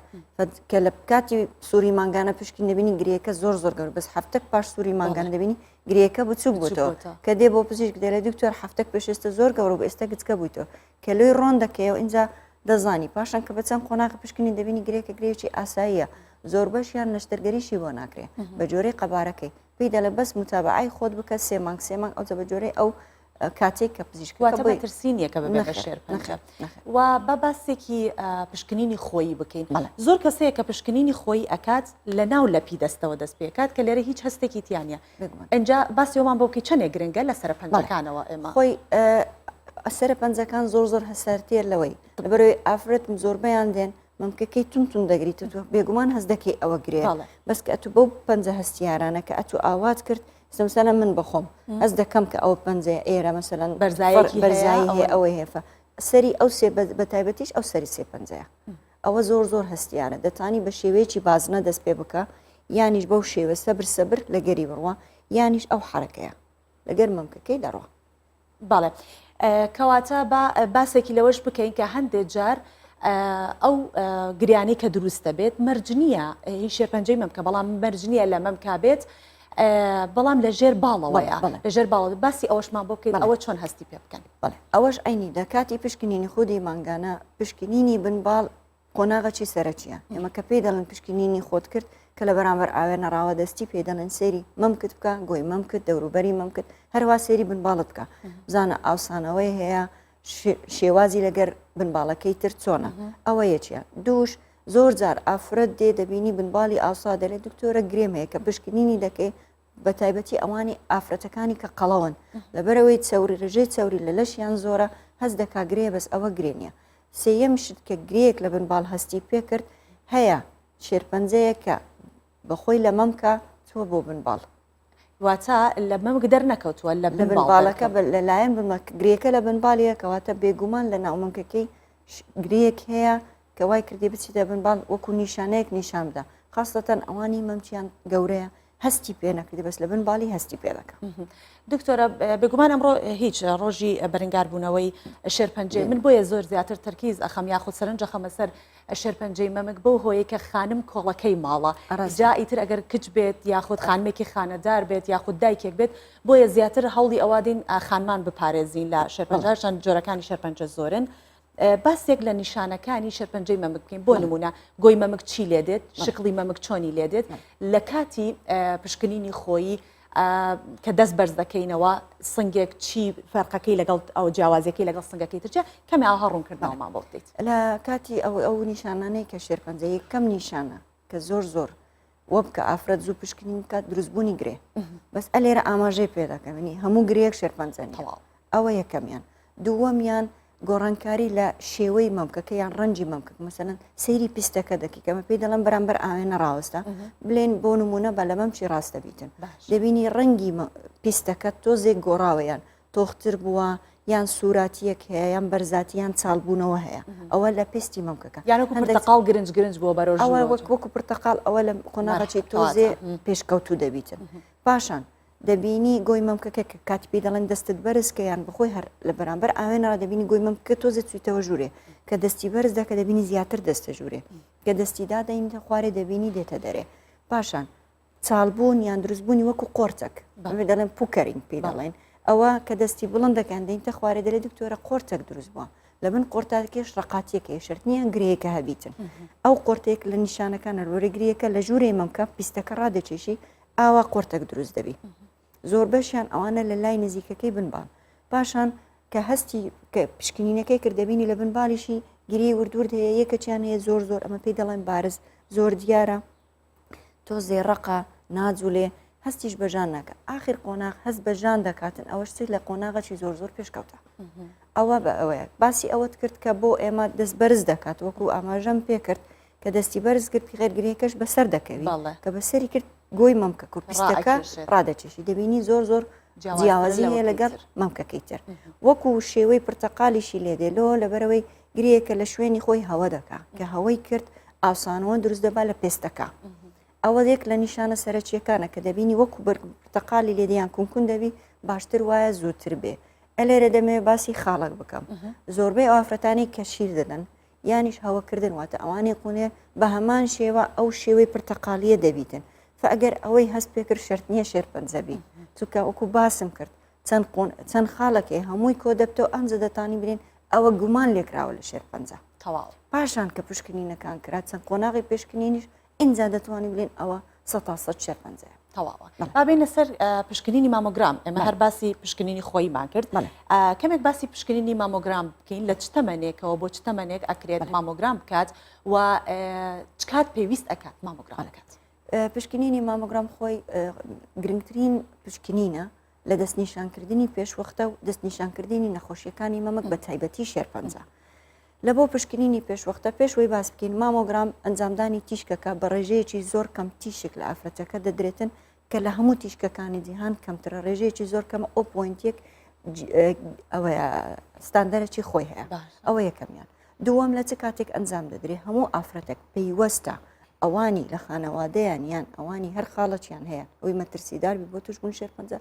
کە لە کاتی سووری مانگانە پشکی نبینی گرێکە زۆر زۆر گەور بەس هەفتەک پاش سووری مانگانە دەبینی گرێکە بچوک بووتەوە کە دێ بۆ پزیشک دەڵێ دکتۆر هەفتەک پێش ئێستا زۆر گەورە بوو ئێستا گچکە بوویتەوە کە لۆی ڕۆن دەکەیەوە ئینجا دەزانی پاشان کە بە چەند قۆناغ پشکنین دەبینی گرێکە گرێکی ئاساییە زۆربەشیان نەشتەرگەریشی بۆ ناکرێ بە جۆرەی قەبارەکەی پێی دەڵێ بەس متابعای خۆت بکە سێ مانگ سێ مانگ ئەوجا بە جۆرەی ئەو کاتێک کە پزیشک واتە مەترسی نییە کە ببێ بە شێرپەنجە و با باسێکی پشکنینی خۆیی بکەین زۆر کەسەیە کە پشکنینی خۆی ئەکات لە ناو لەپی دەستەوە دەست پێکات کە لێرە هیچ هەستێکی تیانە ئەجا باسی ئەومان بۆ بکەی چەندێک گرنگە لە سەرە پەنجەکانەوە ئێمە خۆی سەرە پەنجەکان زۆر زۆر هەسارتێر لەوەی لەبەرەوەی ئافرەت زۆربەیان دێن مەمکەکەی تون تون دەگریت تۆ بێگومان هەست دەکەی ئەوە گرێ بەس کە ئەتو بەو پەنجە هەستیارانە کە ئەتو ئاوات کرد سمسەلە من بەخۆم هەست دەکەم کە ئەوە پەنجەیە ئێرە مەسەلەن بەرزایەکی بەرزایی هەیە ئەوەی هەیە سەری ئەو سێ بە تایبەتیش ئەو سەری سێ پەنجەیە ئەوە زۆر زۆر هەستیارە دەتانی بە شێوەیەکی بازنە دەست پێ بکە یانیش بەو شێوە سەبر سەبر لەگەری بڕوە یانیش ئەو حرەکەیە لەگەر مەمکەکەی دەڕوە بەڵێ کەواتە با باسێکی لەوەش بکەین کە هەندێک جار ئەو گریانی کە دروست دەبێت مەرج نییە هی شێرپەنجەی مەمکە بەڵام مەرج نییە لە مەمکا بێت بەڵام لە ژێر باڵەوەیە لە ژێر باڵ باسی ئەوەشمان بۆ بکەیت ئەوە چۆن هەستی پێ بکەن ئەوەش عینی لە کاتی پشکنینی خودی مانگانە پشکنینی بنباڵ قۆناغەکی سەرەکیە ئێمە کە پێی دەڵێن پشکنینی خۆت کرد کە لە بەرامبەر ئاوێنە ڕاوەدەستی پێی دەڵێن سەیری مەمکت بکە گۆی مەمکت دەوروبەری مەمکت هەروا سەیری بنباڵت بکە بزانە ئاوسانەوەی هەیە شێوازی لەگەر بنباڵەکەی تر چۆنە ئەوە یەکیان دووش زۆر جار ئافرەت دێ دەبینی بنباڵی ئاوسا دەلێ دکتۆرە گرێم هەیە کە پشکنینی دەکەی بە تایبەتی ئەوانی ئافرەتەکانی کە قەڵەون لەبەرەوەی چەوری ڕێژەی چەوری لە لەشیان زۆرە هەست دەکا گرێ بەس ئەوە گرێ نییە سێیەم شت کە گرێیەک لە بن باڵ هەستی پێکرد هەیە شێرپەنجەیە کە بەخۆی لە مەمکە چووە بۆ بن باڵ. واتە لە مەمک دەرنەکەوتووە لە بن باڵەکە لەلایەن بمەک گرێکە لە بن باڵیە کەواتە بێگومان لە ناو مەمکەکەی گرێیەک هەیە کە وای کردی بچیتە بن باڵ وەکو نیشانەیەک نیشان بدە خاستەتەن ئەوانی مەمچیان گەورەیە هەستی پێ نەکردی بەس لە بن باڵی هەستی پێ دەکە. دکتۆرە بێگومان ئەمڕۆ هیچ ڕۆژی بەرنگاربوونەوەی شێرپەنجەی من بۆیە زۆر زیاتر تەرکیز ئەخەم یاخود سەرنج ئەخەمە سەر شێرپەنجەی مەمک بەو هۆیەی کە خانم کۆڵەکەی ماڵە جا ئیتر ئەگەر کچ بێت یاخود خانمێکی خانەدار بێت یاخود دایکێک بێت بۆیە زیاتر هەوڵی ئەوادین خانمان بپارێزین لە شێرپەنجە هەرچەند جۆرەکانی شێرپەنجە زۆرن باسێک لە نیشانەکانی شێرپەنجەی مەمک بکەین بۆ نمونە گۆی مەمک چی لێ دێت شکڵی مەمک چۆنی لێ دێت لە کاتی پشکنینی خۆیی کە دەست بەرز دەکەینەوە سنگێک چی فەرقەکەی لەگەڵ ئەو جیاوازیەکەی لەگەڵ سنگەکەی ترچە کەمێ ئاها ڕوونکردنەوەمان بۆ بدەیت لە کاتی ئەو ئەو نیشانانەی کە شێرپەنجە یەکەم نیشانە کە زۆر زۆر وەبکە ئافرەت زوو پشکنین بکات دروستبوونی گرێ بەس ئەلێرە ئاماژەی پێ دەکەمنی هەموو گرەیەک شێرپەنجە نیە ئەوە یەکەمیان دووەمیان گۆڕانکاری لە شێوەی مەمکەکە یان ڕەنجی مەمکەکە مەسەلەن سەیری پیستەکە دەکەی کە ئەمە پێی دەڵێن بەرامبەر ئاوێنە ڕاوەستە بلێن بۆ نمونە بە لە مەمکی ڕاستە بیتن دەبینی ڕەنگی پیستەکە تۆزێک گۆڕاوە یان تۆختر بووە یان سووراتیەک هەیە یان بەرزاتی یان چاڵبوونەوە هەیە ئەوە لە پێستی مەمکەکە یان وەکو پرتەقاڵ گرنج گرنج بووە بەرەو ئەوە وەک وەکو پرتەقاڵ ئەوە لە قۆناغەکی تۆزێ پێشکەوتوو دەبیتن پاشان دەبینی گۆی مەمکەکە کە کاتی پێی دەڵێن دەستت بەرز کە یان بەخۆی هەر لە بەرامبەر ئاوێنەوە دەبینی گۆی مەمکەکە تۆزێ چوویتەوە ژوورێ کە دەستی بەرز دەکە دەبینی زیاتر دەستە ژوورێ کە دەستی دادەینتە خوارێ دەبینی دێتە دەرێ پاشان چاڵبوون یان دروستبوونی وەکو قۆرتەک ئەمە دەڵێن puckering پێی دەڵێن ئەوە کە دەستی بڵند دەکەن دەینتە خوارێ دەلێ دکتۆرە قۆرتەک دروست بووە لە بن قۆرتاکێش ڕقاتیەکە شەرت نییە گرەیەکە هەبیتن ئەو قۆرتێک لە نیشانەکان لۆرە گریەکە لە ژوورێ مەمکە پیستەکە ڕادەکێشی ئاوا قۆرتەک دروست دەبی زۆربەشیان ئەوانە لە لای نزیکەکەی بنباڵ پاشان کە هەستی کە پشکنینەکەی کرد دەبینی لە بنباڵیشی گری وردورد هەیە یەکەچیان هەیە زۆر زۆر ئەمە پێی دەڵێن بارز زۆر دیارە تۆزێ ڕەقە ناجولێ هەستیش بەژان ناکە ئاخر قۆناغ هەست بە ژان دەکاتن ئەوە شتێک لە قۆناغەکی زۆر زۆر پێشکەوتە ئەوە بە ئەوەیە باسی ئەوەت کرد کە بۆ ئێمە دەست بەرز دەکات وەکو ئاماژەم پێکرد کە دەستی بەرز کرد غێرگرێکەش بەسەر دەکەوی کە بەسەری کرد گۆی مەمکە کو پیستەکە ڕادەکێشی دەبینی زۆر زۆر. جیاوازی هەیە لەگەڵ مەمکەکەی تر وەکو شێوەی پرتەقالیشی لێدێ لۆ لەبەرەوەی گرێیەکە لە شوێنی خۆی هەوە دەکا کە هەوەی کرد ئاوسانەوە دروست دەبا لە پێستەکە ئەوە یەک لە نیشانە سەرەکیەکانە کە دەبینی وەکو پرتەقالی لێدیان کونکون دەبی باشتر وایە زووتر بێ ئەلێرە دەمەوێت باسی خاڵک بکەم زۆربەی ئافرەتانی کە شیر دەدەن یانیش هەوەکردن واتە ئەوانەی قونێر بە هەمان شێوە ئەو شێوەی پرتەقالیە دەبیتن فەگەر ئەوەی هەست پێکرد شەرت نییە شێرپەنجە بی چونکە وەکو باسم کرد چەند قۆن چەند خاڵەکەی هەمووی کۆ دەبتەوە ئەمجە دەتانی برێن ئەوە گومان لێکراوە لە شێرپەنجە تەواو پاشان کە پشکنینەکان کرا چەند قۆناغی پشکنینیش ئینجا دەتوانین بلێن ئەوە سەتا سەد شێرپەنجەیە. تەواوە با بێینە سەر پشکنینی مامۆگرام ئێمە هەر باسی پشکنینی خۆیمان کرد کەمێک باسی پشکنینی مامۆگرام بکەین لە چ تەمەنێکەوە بۆ چ تەمەنێک ئەکرێت مامۆگرام بکات و چ کات پێویست ئەکات مامۆگرام بکات؟ پشکنینی مامۆگرام خۆی گرنگترین پشکنینە لە دەستنیشانکردنی پێشوەختە و دەستنیشانکردنی نەخۆشیەکانی مەمک بە تایبەتی شێرپەنجە. لە بۆ پشکنینی پێشوەختە پێش وەی باس بکەین مامۆگرام ئەنجامدانی تیشکەکە بە ڕێژەیەکی زۆر کەم تیشک لە ئافرەتەکە دەدرێتن کە لە هەموو تیشکەکانی جیهان کەمترە ڕێژەیەکی زۆر کەمە ئەو point ێک ئەوەیە ستاندەرەکی خۆی هەیە ئەوە یەکەمیان دووەم لە چ کاتێک ئەنجام دەدرێت هەموو ئافرەتێک پەیوەستە ئەوانی لە خانەوادەیان یان ئەوانی هەر خاڵەکیان هەیە ئەوی مەترسیدار بی بۆ توشبوون شێرپەنجە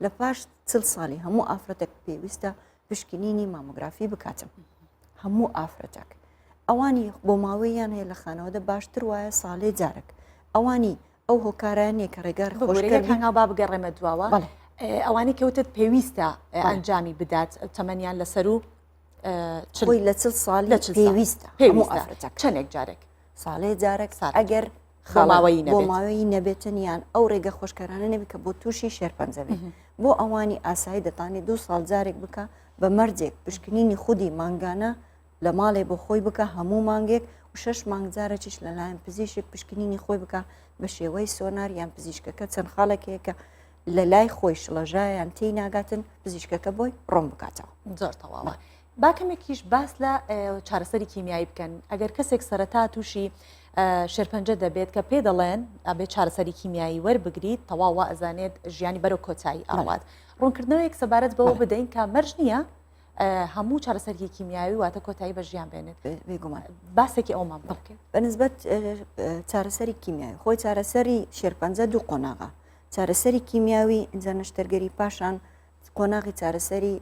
لە پاش چل ساڵی هەموو ئافرەتێک پێویستە پشکنینی مامۆگرافی بکاتم هەموو ئافرەتێک ئەوانی بۆ ماوەیان هەیە لە خانەوەدە باشتر وایە ساڵێ جارێک ئەوانی ئەو هۆکاران نیە کە ڕێگار خۆشکەر هەنگاو با بگەڕێمە دواوە ئەوانی کەوتت پێویستە ئەنجامی بدات تەمەنیان لەسەر و خۆی لە چل ساڵ لە پێویستە پێویستە چەندێک جارێک ساڵێ جارێک ئەگەر خاڵاوەی بۆ ماوەی نەبێتن یان ئەو ڕێگە خۆشکەرانە نەبێت کە بۆ تووشی شێرپەنجە بێت بۆ ئەوانی ئاسایی دەتانێت دوو ساڵ جارێک بکە بە مەرجێک پشکنینی خودی مانگانە لە ماڵێ بۆ خۆی بکە هەموو مانگێک و شەش مانگ جارێکیش لەلایەن پزیشک پشکنینی خۆی بکە بە شێوەی سۆنار یان پزیشکەکە چەند خاڵێک هەیە کە لە لای خۆی شڵەژایان تێی ناگاتن پزیشکەکە بۆی ڕۆن بکاتەوە. زۆر تەواوە. با کەمێکیش باس لە چارەسەری کیمیایی بکەن ئەگەر کەسێک سەرەتا تووشی شێرپەنجە دەبێت کە پێ دەڵێن ئەبێ چارەسەری کیمیایی وەربگریت تەواو وا ئەزانێت ژیانی بەرەو کۆتایی ئاوات ڕوونکردنەوەیەک سەبارەت بەوە بدەین کە مەرج نییە هەموو چارەسەرکی کیمیاوی واتە کۆتایی بە ژیان بێنێت بێگومان باسێکی ئەومان بکەن بەنسبەت چارەسەری کیمیاوی خۆی چارەسەری شێرپەنجە دوو قۆناغە چارەسەری کیمیاوی ئینجا نەشتەرگەری پاشان قۆناغی چارەسەری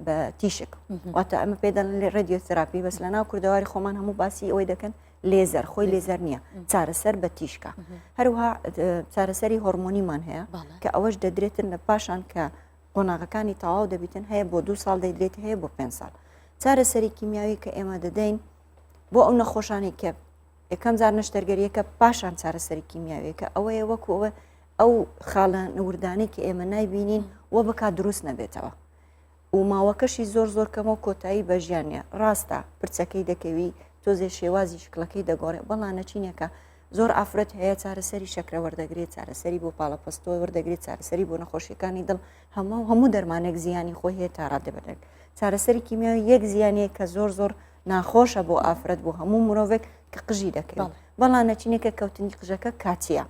بە تیشک واتە ئەمە پێ دەڵێن لێ ڕادیۆتراپی بەس لە ناو کوردەواری خۆمان هەموو باسی ئەوەی دەکەن لێزەر خۆی لێزەر نییە چارەسەر بە تیشکە هەروها چارەسەری هۆرمۆنیمان هەیە کە ئەوەش دەدرێتن لە پاشان کە قۆناغەکانی تەواو دەبیتن هەیە بۆ دو ساڵ دەیدرێت هەیە بۆ پێ ساڵ چارەسەری کیمیاوی کە ئێمە دەدەین بۆ ئەو نەخۆشانی کە یەکەم جار نەشتەرگەریەکە پاشان چارەسەری کیمیاویەکە ئەوەیە وەکو ئەوە ئەو خاڵە وردانەی کە ئێمە نایبینین وە بکات دروست نەبێتەوە و ماوەکەشی زۆر زۆر کەمە و کۆتایی بە ژیان نیە ڕاستە پرچەکەی دەکەوی تۆزێ شێوازی شکڵەکەی دەگۆڕێ بەڵام نەچینەکە زۆر ئافرەت هەیە چارەسەری شەکرە وەردەگرێت چارەسەری بۆ پاڵەپەستۆ وەردەگرێت چارەسەری بۆ نەخۆشیەکانی دڵ هەموو هەموو دەرمانێک زیانی خۆی هەیە تا ڕادەبەرێک چارەسەری کیمیاوی یەک زیانەیە کە زۆر زۆر ناخۆشە بۆ ئافرەت بۆ هەموو مرۆڤێک کە قژی دەکەوێت بەڵام نەچینێکە کەوتنی قژەکە کاتیە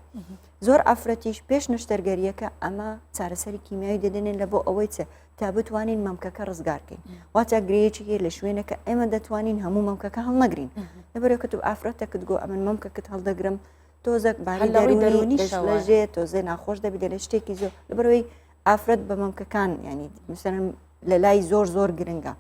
زۆر ئافرەتیش پێش نەشتەرگەریەکە ئەمە چارەسەری کیمیاوی دەدەنێن لە بۆ ئەوەی چ تا بتوانین مەمکەکە ڕزگارکەین واتە گرەیەکی هەیە لە شوێنەکە ئێمە دەتوانین هەموو مەمکەکە هەڵنەگرین لەبەرەوە کە تو ئافرەتەکت گۆ ئەمن مەمکەکت هەڵدەگرم تۆزەک باری دەروونی دەشڵەژێ تۆزێ ناخۆش دەبی دەلێ شتێکی زۆر لەبەرەوەی ئافرەت بە مەمکەکان ینی مثلەن لە لای زۆر زۆر گرنگە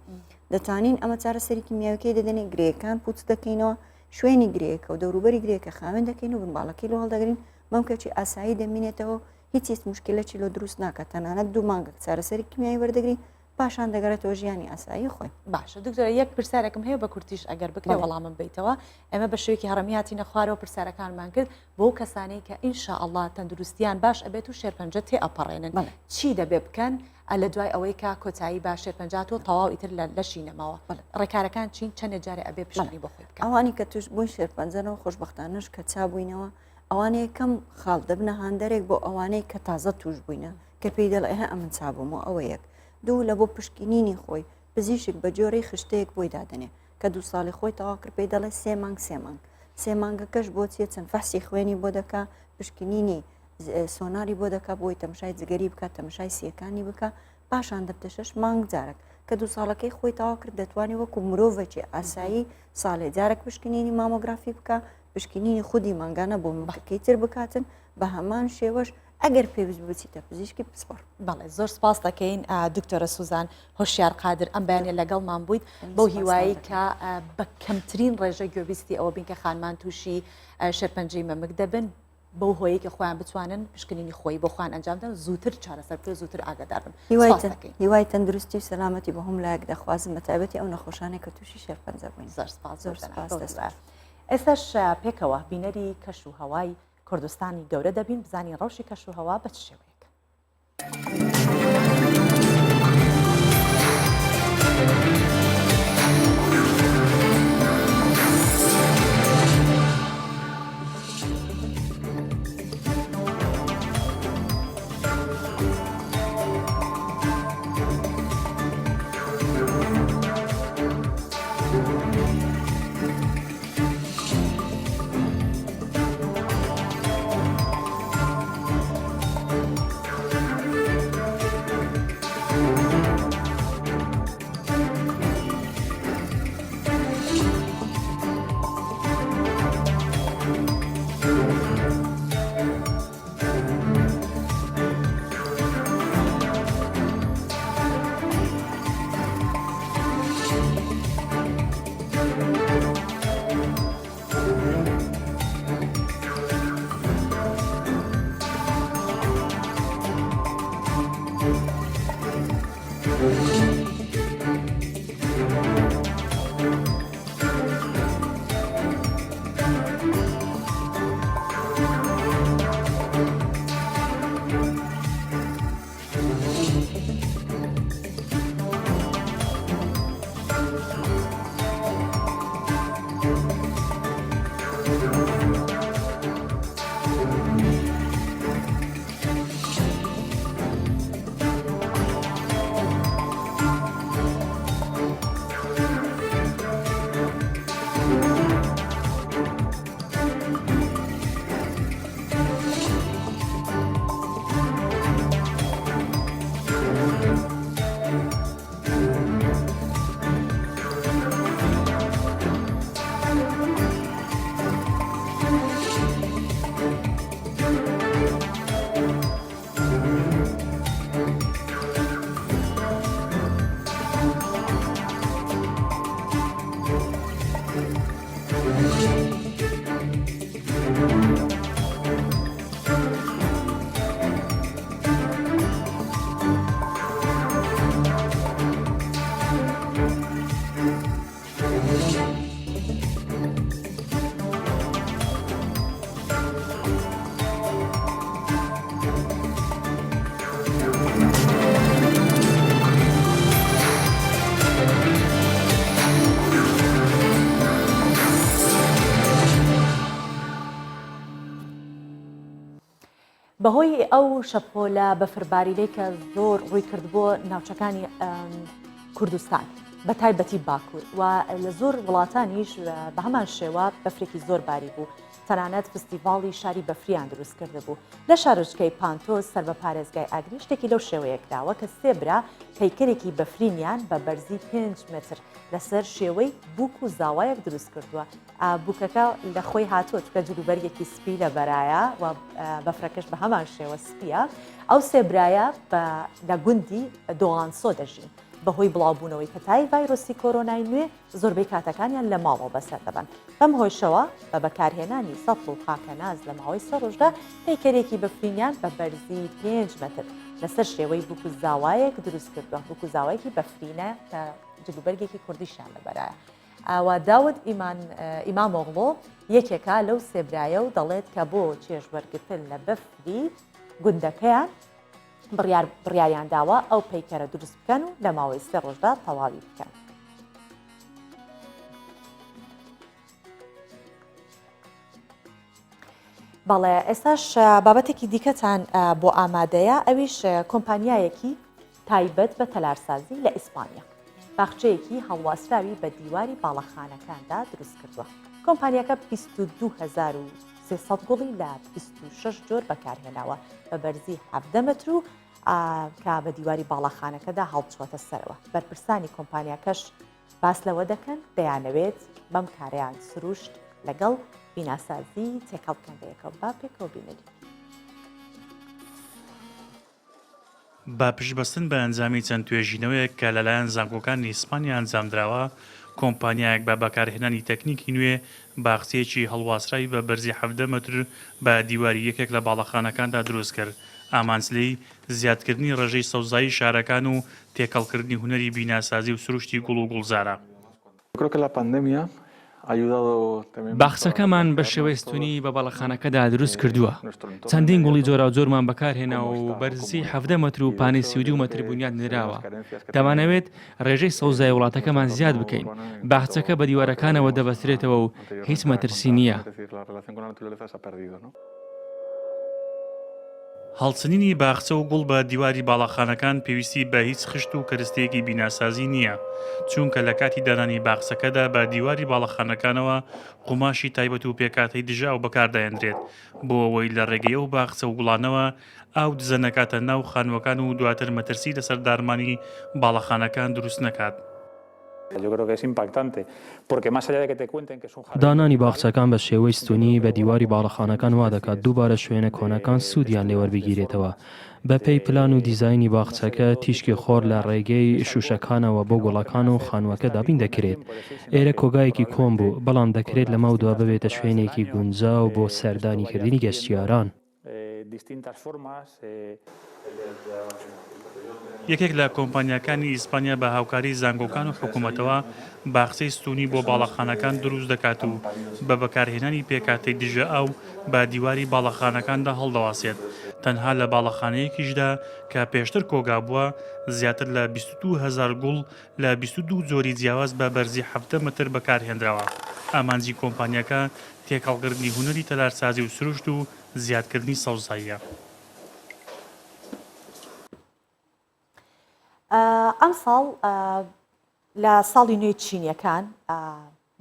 دەتوانین ئەمە چارەسەری کیمیاویەکەی دەدەنێ گرێیەکان پوچ دەکەینەوە شوێنی گرێیەکە و دەوروبەری گرێکە خاوێن دەکەین و بنباڵەکەی لۆ هەڵدەگرین مەمکەکی ئاسایی دەمینێتەوە هیچ هیچ مشکلەکی لۆ دروست ناکات تەنانەت دوو مانگەک چارەسەری کیمیایی وەردەگری پاشان دەگەڕێتەوە ژیانی ئاسایی خۆی. باشە دکتۆرە یەک پرسیارێکم هەیە بە کورتیش ئەگەر بکرێ وەڵامم بیتەوە ئێمە بە شێوەیەکی هەڕەمی هاتینە خوارەوە پرسیارەکانمان کرد بۆ کەسانەی کە ان شاء اللە تەندروستیان باش ئەبێت و شێرپەنجە تێ ئەپەڕێنن چی دەبێ بکەن لە دوای ئەوەی کە کۆتایی بە شێرپەنجە هاتووە تەواو ئیتر لە لەشی نەماوە ڕێکارەکان چین چەندێ جارێ ئەبێ پشکنین بۆ خۆی بکات؟ ئەوانی کە توش بوون شێرپەنجەنەوە خۆشبەختانەش کە چابووینەوە ئەوانە یەکەم خاڵ دەبنە هاندەرێک بۆ ئەوانەی کە تازە توش بووینە کە پێی دەڵێ هە ئەمن چابوومەوە ئەوە یەک دوو لە بۆ پشکنینی خۆی پزیشک بە جۆرەی خشتەیەک بۆی دادەنێ کە دوو ساڵی خۆی تەواو کرد پێی دەڵێ سێ مانگ سێ مانگ سێ مانگەکەش بۆ چیە چەند فەحسی خوێنی بۆ دەکا پشکنینی. سۆناری بۆ دەکا بۆی تەمشای جگەری بکات تەمشای سیەکانی بکە پاشان دەبتە شش مانگ جارێک کە دوو ساڵەکەی خۆی تەواو کرد دەتوانێت وەکو مرۆڤێکی ئاسایی ساڵێ جارێک پشکنینی مامۆگرافی بکە پشکنینی خودی مانگانە بۆ مەمکەکەی تر بکاتن بە هەمان شێوەش ئەگەر پێویست بچیتە پزیشکی پسپۆڕ. بەڵێ زۆر سپاس دەکەین دکتۆرە سوزان هۆشیار قادر ئەم بەیانە لەگەڵمان بوویت بەو هیوایی کە بە کەمترین ڕێژە گوێبیستی ئەوە بین کە خانمان تووشی شێرپەنجەی مەمک دەبن بەو هۆیەی کە خۆیان بتوانن پشکنینی خۆی بۆ خۆیان ئەنجام بدەن زووتر چارەسەر بکرێت زووتر ئاگادار بن هیوای تەندروستی و سەلامەتی بۆ هەموو لایەک دەخوازم بە تایبەتی ئەو نەخۆشانەی کە تووشی شێرپەنجە بووین زۆر سپاس زۆر سپاس ئێستاش پێکەوە بینەری کەش و هەوای کوردستانی گەورە دەبین بزانین ڕەوشی کەش و هەوا بە چ شێوەیەک. بەهۆی ئەو شەپۆلە بەفربارینەی کە زۆر ڕووی کرد بۆ ناوچەکانی کوردستان بە تایبەتی باکوور و لە زۆر وڵاتانیش بە هەمان شێوە بەفرێکی زۆر باری بوو تەنانەت فستیڤاڵی شاری بەفریان دروست کردبوو لە شارۆچکەی پانتۆس سەر بە پارێزگای ئاگری شتێکی لەو شێوەیە کراوە کە سێ برا پەیکەرێکی بەفرینیان بە بەرزی 5 متر لەسەر شێوەی بووک و زاوایەک دروست کردووە بووکەکە لە خۆی هاتووە چونکە جلوبەرگێکی سپی لەبەرایە و بەفرەکەش بە هەمان شێوە سپیە ئەو سێ برایە لە گوندی دۆغانسۆ دەژین بەهۆی بڵاوبوونەوەی پەتای ڤایرۆسی کۆرۆنای نوێ زۆربەی کاتەکانیان لە ماڵەوە بەسەر دەبەن بەم هۆیشەوە بە بەکارهێنانی سەتڵ و خاکەناز لە ماوەی سێ ڕۆژدا پەیکەرێکی بەفرینیان بە بەرزی 5 مەتر لەسەر شێوەی بوک و زاوایەک دروست کردووە بوک و زاوایەکی بەفرینە کە جلوبەرگێکی کوردیشیان لەبەرایە ئاوا داود ئیمان ئیمامۆغڵۆ یەکێکە لەو سێ برایە و دەڵێت کە بۆ چێژوەرگرتن لە بەفری گوندەکەیان بڕیار بڕیاریان داوە ئەو پەیکەرە دروست بکەن و لە ماوەی سێ ڕۆژدا تەواوی بکەن. بەڵێ ئێستاش بابەتێکی دیکەتان بۆ ئامادەیە ئەویش کۆمپانیایەکی تایبەت بە تەلارسازی لە ئیسپانیا باخچەیەکی هەڵواسراوی بە دیواری باڵەخانەکاندا دروست کردووە. کۆمپانیاکە 22,300. 300 گوڵی لە 26 جۆر بەکارهێناوە بە بەرزی 17 مەتر و کە بە دیواری باڵاخانەکەدا هەڵچووەتە سەرەوە. بەرپرسانی کۆمپانیاکەش باس لەوە دەکەن دەیانەوێت بەم کارەیان سروشت لەگەڵ بیناسازی تێکەڵ بکەن بەیەکەوە. با پێکەوە بینەری. بە پشتبەستن بە ئەنجامی چەند توێژینەوەیەک کە لەلایەن زانکۆکانی ئیسپانیا ئەنجامدراوە، کۆمپانیایەک بە بەکارهێنانی تەکنیکی نوێ باخچەیەکی هەڵواسراوی بە بەرزی 17 مەتر بە دیواری یەکێک لە باڵەخانەکاندا دروستکرد، ئامانج لێی زیادکردنی ڕێژەی سەوزایی شارەکان و تێکەڵکردنی هونەری بیناسازی و سروشتی گوڵ و گوڵزارە. باخچەکەمان بە شێوەی ستونی بە باڵەخانەکەدا دروست کردووە. چەندین گوڵی جۆراوجۆرمان بەکارهێناوە و بەرزی 17 مەتر و پانی 32 مەتر بونیاد نراوە. دەمانەوێت ڕێژەی سەوزایی وڵاتەکەمان زیاد بکەین. باخچەکە بە دیوارەکانەوە دەبەسترێتەوە و هیچ مەترسی نییە. هەڵچنینی باخچە و گوڵ بە دیواری باڵاخانەکان پێویستی بە هیچ خشت و کەرستەیەکی بیناسازی نییە، چوونکە لە کاتی دانانی باخچەکەدا بە دیواری باڵەخانەکانەوە قوماشی تایبەت و پێکهاتەی دژە ئاو بەکاردەهێنرێت بۆ ئەوەی لە ڕێگەی ئەو باخچە و گوڵانەوە ئاو دزە نەکاتە ناو خانووەکان و دواتر مەترسی لەسەر دارمانی باڵەخانەکان دروست نەکات. دانانی باخچەکان بە شێوەی ستونی بە دیواری باڵەخانەکان وا دەکات دووبارە شوێنە کۆنەکان سوودیان لێ وەربگیرێتەوە. بە پێی پلان و دیزاینی باخچەکە تیشکی خۆر لە ڕێگەی شووشەکانەوە بۆ گوڵەکان و خانووەکە دابین دەکرێت. ئێرە کۆگایەکی کۆن بوو، بەڵام دەکرێت لەمەودوا ببێتە شوێنێکی گونجاو بۆ سەردانیکردنی گەشتیاران. یەکێک لە کۆمپانیاکانی ئیسپانیا بە هاوکاری زانکۆکان و حکومەتەوە باخچەی ستوونی بۆ باڵەخانەکان دروست دەکات و بە بەکارهێنانی پێکهاتەی دژە ئاو بە دیواری باڵەخانەکاندا هەڵدەواسێت، تەنها لە باڵەخانەیەکیشدا کە پێشتر کۆگا بووە زیاتر لە 22 هەزار گوڵ لە 22 جۆری جیاواز بە بەرزی 17 مەتر بەکارهێنراوە. ئامانجی کۆمپانیاکە تێکەڵکردنی هونەری تەلارسازی و سروشت و زیادکردنی سەوزاییە. ئەمساڵ لە ساڵی نوێی چینیەکان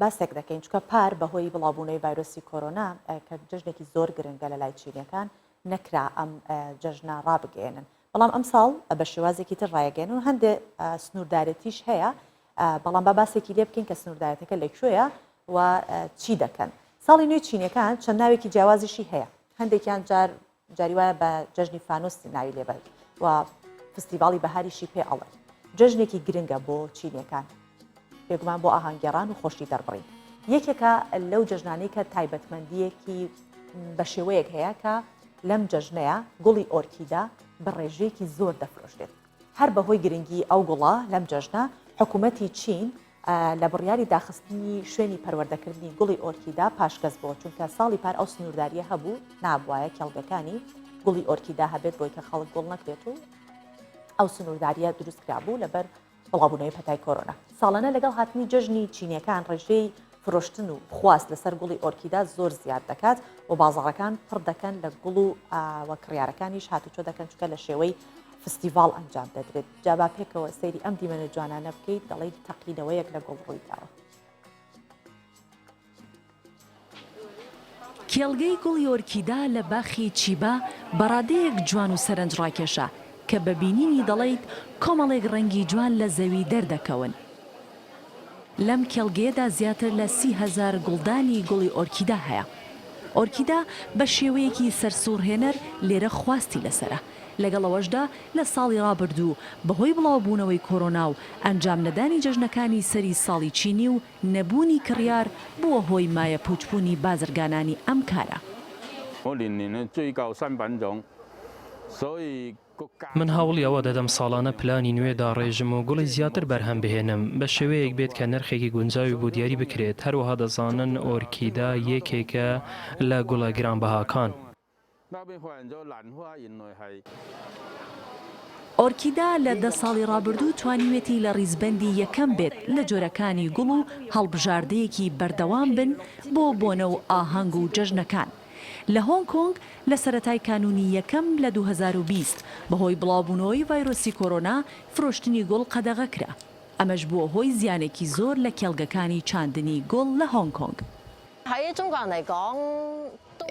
باسێک دەکەین چکە پار بەهۆی بڵاوبوونەوەی ڤایرۆسی کۆرۆنا کە جەژنێکی زۆر گرنگە لە لای چینیەکان نەکرا ئەم جەژنە ڕابگەێنن بەڵام ئەمساڵ بە شێوازێکی تر ڕایگەێن و هەندێک سنووردارێتیش هەیە بەڵام با باسێکی لێ بکەین کە سنووردارەتەکە لە کوێیە و چی دەکەن. ساڵی نوێی چینیەکان چەند ناوێکی جیاوازیشی هەیە، هەندێکیان جار جاری وایە بە جەژنی فانۆس ناوی لێ بەر و فستیڤاڵی بەهاریشی پێ ئەڵێن. جەژنێکی گرنگە بۆ چینیەکان، بێگومان بۆ ئاهەنگگێڕان و خۆشی دەربڕین. یەکێکە لەو جەژنانەی کە تایبەتمەندییەکی بە شێوەیەک هەیە کە لەم جەژنەیە گوڵی ئۆرکیدە بە ڕێژەیەکی زۆر دەفرۆشرێت. هەر بەهۆی گرنگی ئەو گوڵە لەم جەژنە، حکوومەتی چین لە بڕیاری داخستنی شوێنی پەروەردەکردنی گوڵی ئۆرکیدا پاشگەز بووە، چونکە ساڵی پار ئەو سنووردارییە هەبوو، نابوایە کێڵگەکانی گوڵی ئۆرکیدا هەبێت بۆی کە خەڵک گوڵ نەکرێت و ئەو سنووردارییە دروست کرابوو لەبەر بڵاوبوونەوەی پەتای کۆرۆنا. ساڵانە لەگەڵ هاتنی جەژنی چینییەکان ڕێژەی فرۆشتن و خواست لەسەر گوڵی ئۆرکیدا زۆر زیاد دەکات و بازاڕەکان پڕ دەکەن لە گوڵ و و کڕیارەکانیش هاتوچۆ دەکەن چونکە لە شێوەی فستیڤاڵ ئەنجام دەدرێت. جا با پێکەوە سەیری ئەم دیمەنە جوانانە بکەیت دەڵێیت تەقینەوەیەک لە گوڵ ڕوویداوە. کێڵگەی گوڵی ئۆرکیدا لە باخی چیبا بە ڕادەیەک جوان و سەرنجڕاکێشە کە بە بینینی دەڵێیت کۆمەڵێک ڕەنگی جوان لە زەوی دەردەکەون. لەم کێڵگەیەدا زیاتر لە 30 هەزار گوڵدانی گوڵی ئۆرکیدا هەیە. ئۆرکیدا بە شێوەیەکی سەرسوڕهێنەر لێرە خواستی لەسەرە. لەگەڵ ئەوەشدا لە ساڵی ڕابردوو بەهۆی بڵاوبوونەوەی کۆرۆنا و ئەنجامنەدانی جەژنەکانی سەری ساڵی چینی و نەبوونی کڕیار بووە هۆی مایەپووچبوونی بازرگانانی ئەم کارە. من هەوڵی ئەوە دەدەم ساڵانە پلانی نوێ داڕێژم و گوڵی زیاتر بەرهەم بهێنم، بە شێوەیەک بێت کە نرخێکی گونجاوی بۆ دیاری بکرێت، هەروەها دەزانن ئۆرکیدا یەکێکە لە گوڵە گرانبەهاکان. ئۆرکیدا لە دە ساڵی ڕابردوو توانیویەتی لە ڕیزبەندی یەکەم بێت لە جۆرەکانی گوڵ و هەڵبژاردەیەکی بەردەوام بن بۆ بۆنە و ئاهەنگ و جەژنەکان لە هۆنگ کۆنگ لە سەرەتای کانوونی یەکەم لە 2020 بەهۆی بڵاوبوونەوەی ڤایرۆسی کۆرۆنا فرۆشتنی گوڵ قەدەغە کرا ئەمەش بووە هۆی زیانێکی زۆر لە کێڵگەکانی چاندنی گوڵ لە هۆنگ کۆنگ.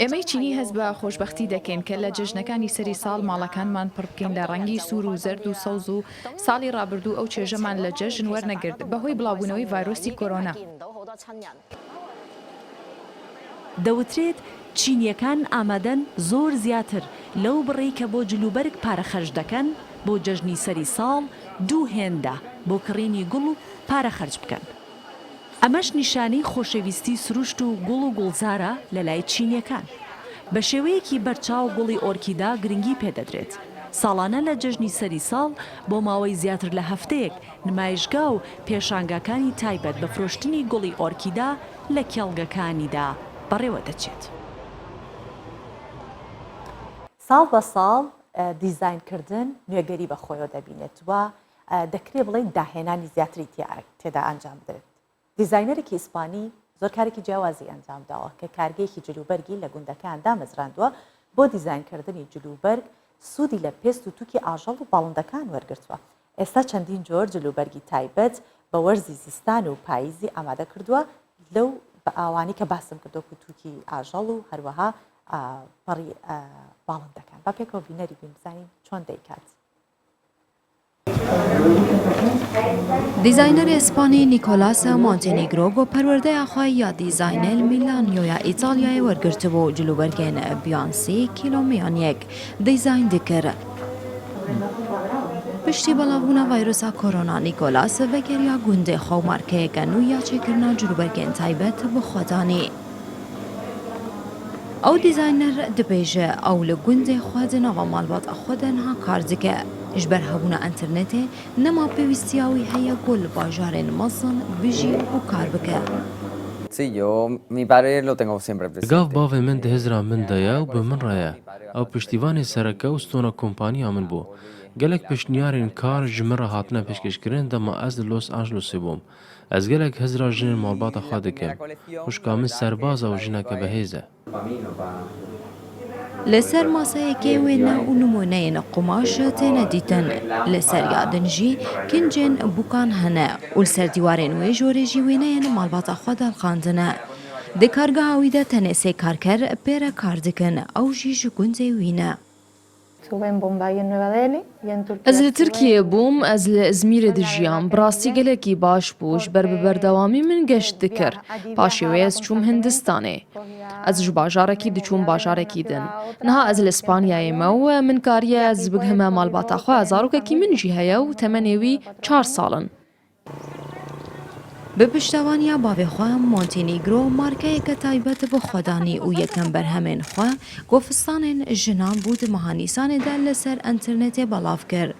ئێمەی چینی هەست بە خۆشبەختی دەکەین کە لە جەژنەکانی سەری ساڵ ماڵەکانمان پڕ بکەین لە ڕەنگی سوور و زەرد و سەوز و ساڵی ڕابردوو ئەو چێژەمان لە جەژن وەرنەگرت بەهۆی بڵاوبوونەوەی ڤایرۆسی کۆرۆنا. دەوترێت چینییەکان ئامادەن زۆر زیاتر لەو بڕەی کە بۆ جلوبەرگ پارە خەرج دەکەن، بۆ جەژنی سەری ساڵ دوو هێندە بۆ کڕینی گوڵ پارە خەرج بکەن. ئەمەش نیشانەی خۆشەویستی سروشت و گوڵ و گوڵزارە لەلای چینییەکان. بە شێوەیەکی بەرچاو گوڵی ئۆرکیدا گرنگی پێدەدرێت. ساڵانە لە جەژنی سەری ساڵ بۆ ماوەی زیاتر لە هەفتەیەک نمایشگا و پێشانگاکانی تایبەت بە فرۆشتنی گوڵی ئۆرکیدا لە کێڵگەکانیدا بەڕێوەدەچێت. ساڵ بە ساڵ دیزاینکردن نوێگەری بە خۆیەوە دەبینێت و دەکرێ بڵێین داهێنانی زیاتری تێدا ئەنجام بدرێت. دیزاینەرێکی ئیسپانی زۆر کارێکی جیاوازی ئەنجام داوە کە کارگەیەکی جلوبەرگی لە گوندەکەیان دامەزراندووە بۆ دیزاینکردنی جلوبەرگ سوودی لە پێست و تووکی ئاژەڵ و باڵندەکان وەرگرتووە. ئێستا چەندین جۆر جلوبەرگی تایبەت بە وەرزی زستان و پاییزی ئامادە کردووە لەو ئەوانەی کە باسم کرد وەکو تووکی ئاژەڵ و هەروەها پەڕی باڵندەکان. با پێکەوە بینەری بین بزانین چۆن دەیکات. دیزاینەرê Îspanî Nîkolas Montenegro ku perwerdeya xwe ya dîzaynê li Mîlanyoya Îtalyayê wergirtibû, cilûbergên Beyoncé kîlomiyan yek dîzayn dikir. Piştî belavbûna vîrusa korona Nîkolas vegeriya gundê xwe û markeyeke nû ya çêkirina cilûbergên taybet bi xwe danî. Ew dîzayner dibêje ew li gundê xwe di nava malbata xwe de niha kar dike. Ji ber hebûna înternetê nema pêwîstiya wî heye ku li bajarên mezin bijî û kar bike. Gav bavê min di hizra min de ye û bi min re ye. Ew piştîvanê sereke û stona kompaniya min bû. Gelek pêşniyarên kar ji min re hatine pêşkêşkirin dema ez li Los Angelosê bûm. Ez gelek hizra jinên malbata xwe dikim. Xwişka min serbaz e û jineke bihêz e. Li ser maseyekê wêne û nimûneyên qumaş têne dîtin. Li ser ya din jî kincên bûkan hene û li ser dîwarên wê jorê jî wêneyên malbata xwe dalqandine. Di kargeha wî de tenê sê karker pê re kar dikin, ew jî ji gundê wî ne. Ez li Tirkiyeyê bûm, ez li Îzmîrê dijiyam. Bi rastî gelekî baş bû, ji ber bi berdewamî min geşt dikir. Paşê wê ez çûm Hindistanê. Ez ji bajarekî diçûm bajarekî din. Niha ez li Îspanyayê me û min kariye ez bigihime malbata xwe. Zarokekî min jî heye û temenê wî çar sal in. Bi piştevaniya bavê xwe Montenegro markeyeke taybet bi xwe danî û yekem berhemên xwe ku fistanên jinan bû di meha Nîsanê de li ser înternetê belav kir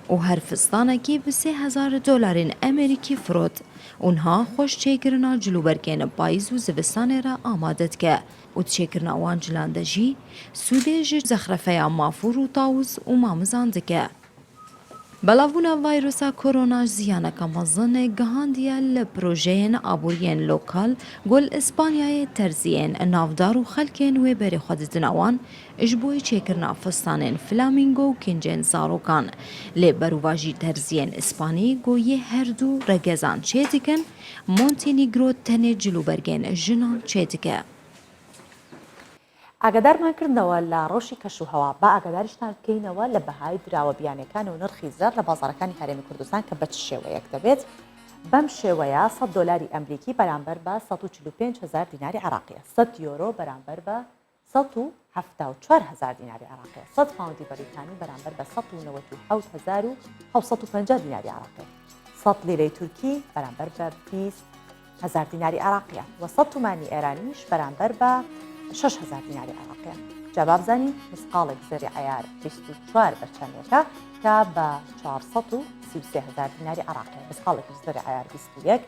û her fistanekî bi 3000 dolarên Amerîkî firot û niha xwe ji çêkirina cilûbergên payîz û zivistanê re amade dike û di çêkirina wan cilan de jî sûdê ji zexrefeya mafûr û tawis û mamizan dike. Belavbûna vîrusa korona ziyaneke mezin gihandiye li projeyên aboriyên lokal ku li Îspanyayê terziyên navdar û xelkên wê berê xwe didine wan ji bo çêkirina fistanên flamîngo û kincên zarokan. Lê berovajî terziyên Îspanî ku yê herdu regezan çêdikin, Montenegro tenê cilûbergên jinan çêdike. ئاگادارمان کردنەوە لە ڕەوشی کەشوهەوا، با ئاگاداریشتان بکەینەوە لە بەهای دراوە بیانیەکان و نرخی زێڕ لە بازاڕەکانی هەرێمی کوردستان کە بە چ شێوەیەک دەبێت. بەم شێوەیە 100 دۆلاری ئەمریکی بەرامبەر بە 145 هەزار دیناری عێراقیە، 100 یۆرۆ بەرامبەر بە 174 هەزار دیناری عێراقیە، 100 پاوندی بەریتانی بەرامبەر بە 197 هەزار و 750 دیناری عێراقیە، 100 لیرەی تورکی بەرامبەر بە 20 هەزار دیناری عێراقیە و سەد تومانی ئێرانیش بەرامبەر بە 6 هەزار دیناری عێراقیە. جا با بزانین مسقاڵێک زێڕی عەیار 24 بە چەندێکە کە بە 433 هەزار دیناری عێراقیە، مسقاڵێکیش زێڕی عەیار 21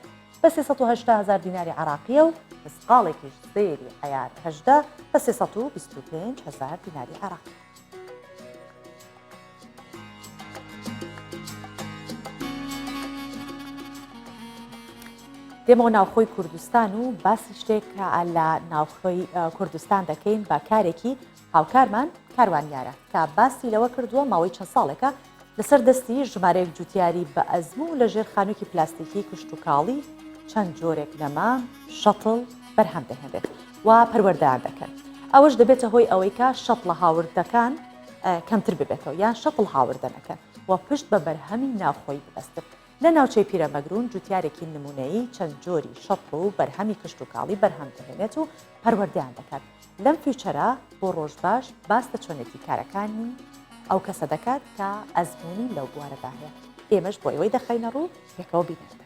بە 380 هەزار دیناری عێراقیە و مسقاڵێکیش زێری عەیار 18 بە 325 هەزار دیناری عێراقیە. دێمەوە ناوخۆی کوردستان و باسی شتێک لە ناوخۆی کوردستان دەکەین بە کارێکی هاوکارمان کاروان یارە کە باسی لەوە کردووە ماوەی چەند ساڵێکە لەسەر دەستی ژمارەیەک جوتیاری بە ئەزموو لە ژێر خانوویەکی پلاستیکی کشتوکاڵی چەند جۆرێک نەمام، شەتڵ، بەرهەم دەهێنرێت و پەروەردەیان دەکەن. ئەوەش دەبێتە هۆی ئەوەی کە شەتڵە هاوردەکان کەمتر ببێتەوە یان شەتڵ هاوردە نەکەن و پشت بە بەرهەمی ناوخۆیی ببەستن. لە ناوچەی پیرەمەگرون جوتیارێکی نمونەیی چەند جۆری شەتڵ و بەرهەمی کشتوکاڵی بەرهەم دەهێنێت و پەروەردەیان دەکات. لەم feature ە بۆ ڕۆژباش باس لە چۆنێتی کارەکانی ئەو کەسە دەکات کە ئەزموونی لەو بوارەدا هەیە. ئێمەش بۆ ئێوەی دەخەینە ڕوو، پێکەوە بینەر دەبین.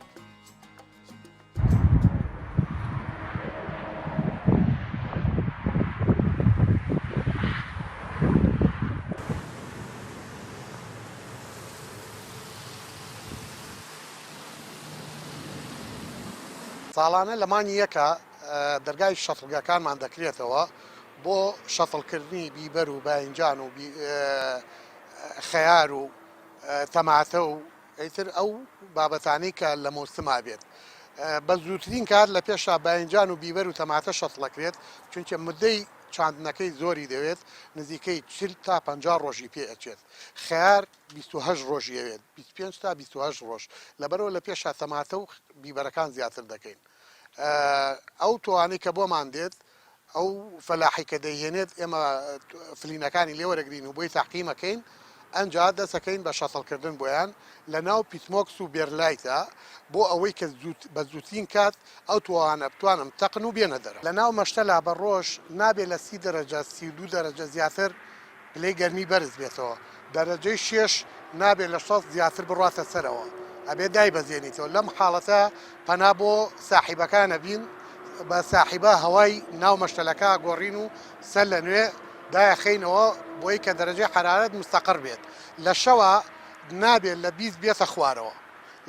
ساڵانە لە مانگی یەکا دەرگای شەتڵگەکانمان دەکرێتەوە بۆ شەتڵکردنی بیبەر و باینجان و خەیار و تەماتە و ئیتر ئەو بابەتانەی کە لە مەوسما بێت بە زووترین کات لە پێشا باینجان و بیبەر و تەماتە شەتڵەکرێت چونکە مدەی چاندنەکەی زۆری دەوێت نزیکەی 40 تا 50 ڕۆژی پێ ئەچێت خەیار 28 ڕۆژی ئەوێت 25 تا 28 ڕۆژ لەبەرەوە لە پێشا تەماتە و بیبەرەکان زیاتر دەکەین ئەو تۆوانەی کە بۆمان دێت ئەو فەلاحی کە دەیهێنێت ئێمە فلینەکانی لێ وەرەگرین و بۆی تەعقیمەکەین ئەنجا دەسەکەین بە شەتڵکردن بۆیان لە ناو peat moss و بێرلایتە بۆ ئەوەی کە بە زووترین کات ئەو تۆوانە بتوانم تەقن و بێنە دەرەوە. لە ناو مەشتەلا بە ڕۆژ نابێ لە 30 دەرەجە 32 دەرەجە زیاتر پلەی گەرمی بەرز بێتەوە دەرەجەی شێش نابێت لە 60 زیاتر بڕواتە سەرەوە ئەبێ دایبەزێنیتەوە لەم حاڵەتە پەنا بۆ ساحیبەکان ئەبین بە ساحیبە هەوای ناو مەشتەلەکە گۆڕین و سەر لە نوێ دایەخەینەوە بۆی کە دەرەجەی حەرارەت مستەقڕ بێت لە شەوە نابێت لە 20 بێتە خوارەوە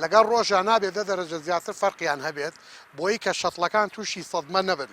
لەگەڵ ڕۆژا نابێت دە دەرەجە زیاتر فەرقیان هەبێت بۆی کە شەتڵەکان تووشی سەدمە نەبن.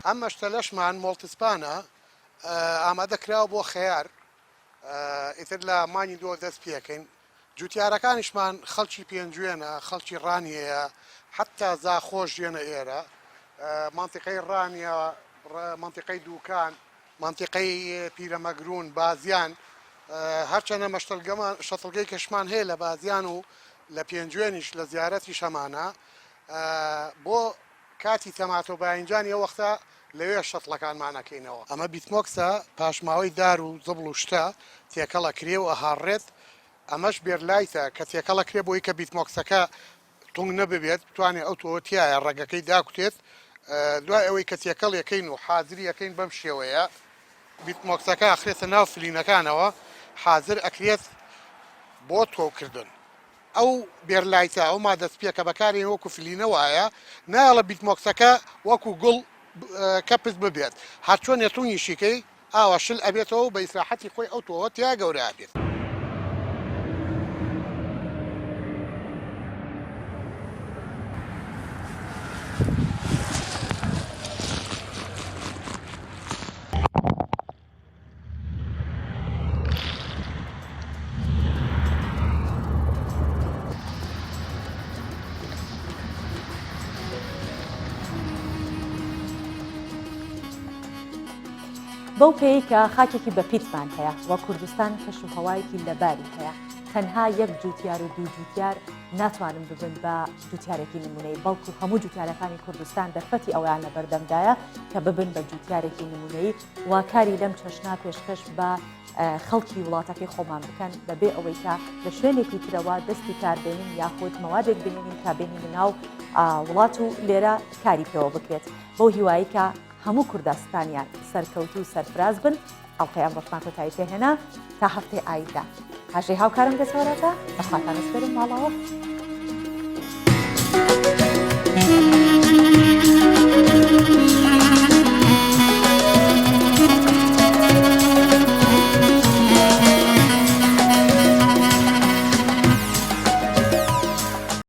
ئەم مەشتەلەشمان مۆڵتسپانە ئامادە کراوە بۆ خەیار ئیتر لە مانگی دووە دەست پێەکەین جوتیارەکانیشمان خەڵکی پێنجوێنە خەڵکی ڕانیەیە حتا زاخۆش دێنە ئێرە مەنتیقەی ڕانیە مەنتیقەی دوکان مەنتیقەی پیرەمەگرون بازیان هەرچەنە مەشتەلگەمان شەتڵگەی کەشمان هەیە لە بازیان و لە پێنجوێنیش لە زیارەتیش هەمانە بۆ کاتی تەماتە و باینجانی ئەو وەختە لەوێ شەتڵەکانمان ئەکەینەوە. ئەمە peat moss ە پاشماوەی دار و زبڵ و شتە تێکەڵ ئەکرێ و ئەهاڕرێت، ئەمەش بێرلایتە کە تێکەڵ ئەکرێ بۆی کە peat moss ەکە تونگ نەببێت بتوانێت ئەو تۆوە تیایە ڕەگەکەی داکوتێت، دوای ئەوەی کە تێکەڵی ئەکەین و حازری ئەکەین بەم شێوەیە peat moss ەکە ئەخرێتە ناو فلینەکانەوە حازر ئەکرێت بۆ تۆوکردن. ئەو بێرلایتە، ئەو مادە سپیە کە بەکارێن وەکو فلینە وایە، نایەڵە peat moss ەکە وەکو گوڵ کەپس ببێت، هەرچۆنێ تونگیشی کەی ئاوا شل ئەبێتەوە و بە ئیسراحەتی خۆی ئەو تۆوە تیا گەورە ئەبێت. بەو پێیەی کە خاکێکی بەپیتمان هەیە و کوردستان کەش و هەوایەکی لەباری هەیە تەنها یەک جوتیار و دوو جوتیار ناتوانن ببن بە جوتیارێکی نمونەی بەڵکو هەموو جوتیارەکانی کوردستان دەرفەتی ئەویان لە بەردەمدایە کە ببن بە جوتیارێکی نمونەی و کاری لەم چەشنە پێشکەش بە خەڵکی وڵاتەکەی خۆمان بکەن بەبێ ئەوەی کە لە شوێنێکی ترەوە دەستی کار بێنین یاخود مەوادێک بهێنین تا بێنینە ناو وڵات و لێرە کاری پێوە بکرێت بەو هیوایی کە هەموو کوردستانیان سەرکەوتوو و سەرفراز بن ئەڵقەی ئەمڕۆشمان کۆتایی پێهێنا تا هەفتەی ئایندە هاژەی هاوکارم دەسۆرەتە بەخواتان ئەسپێرم ماڵەوە.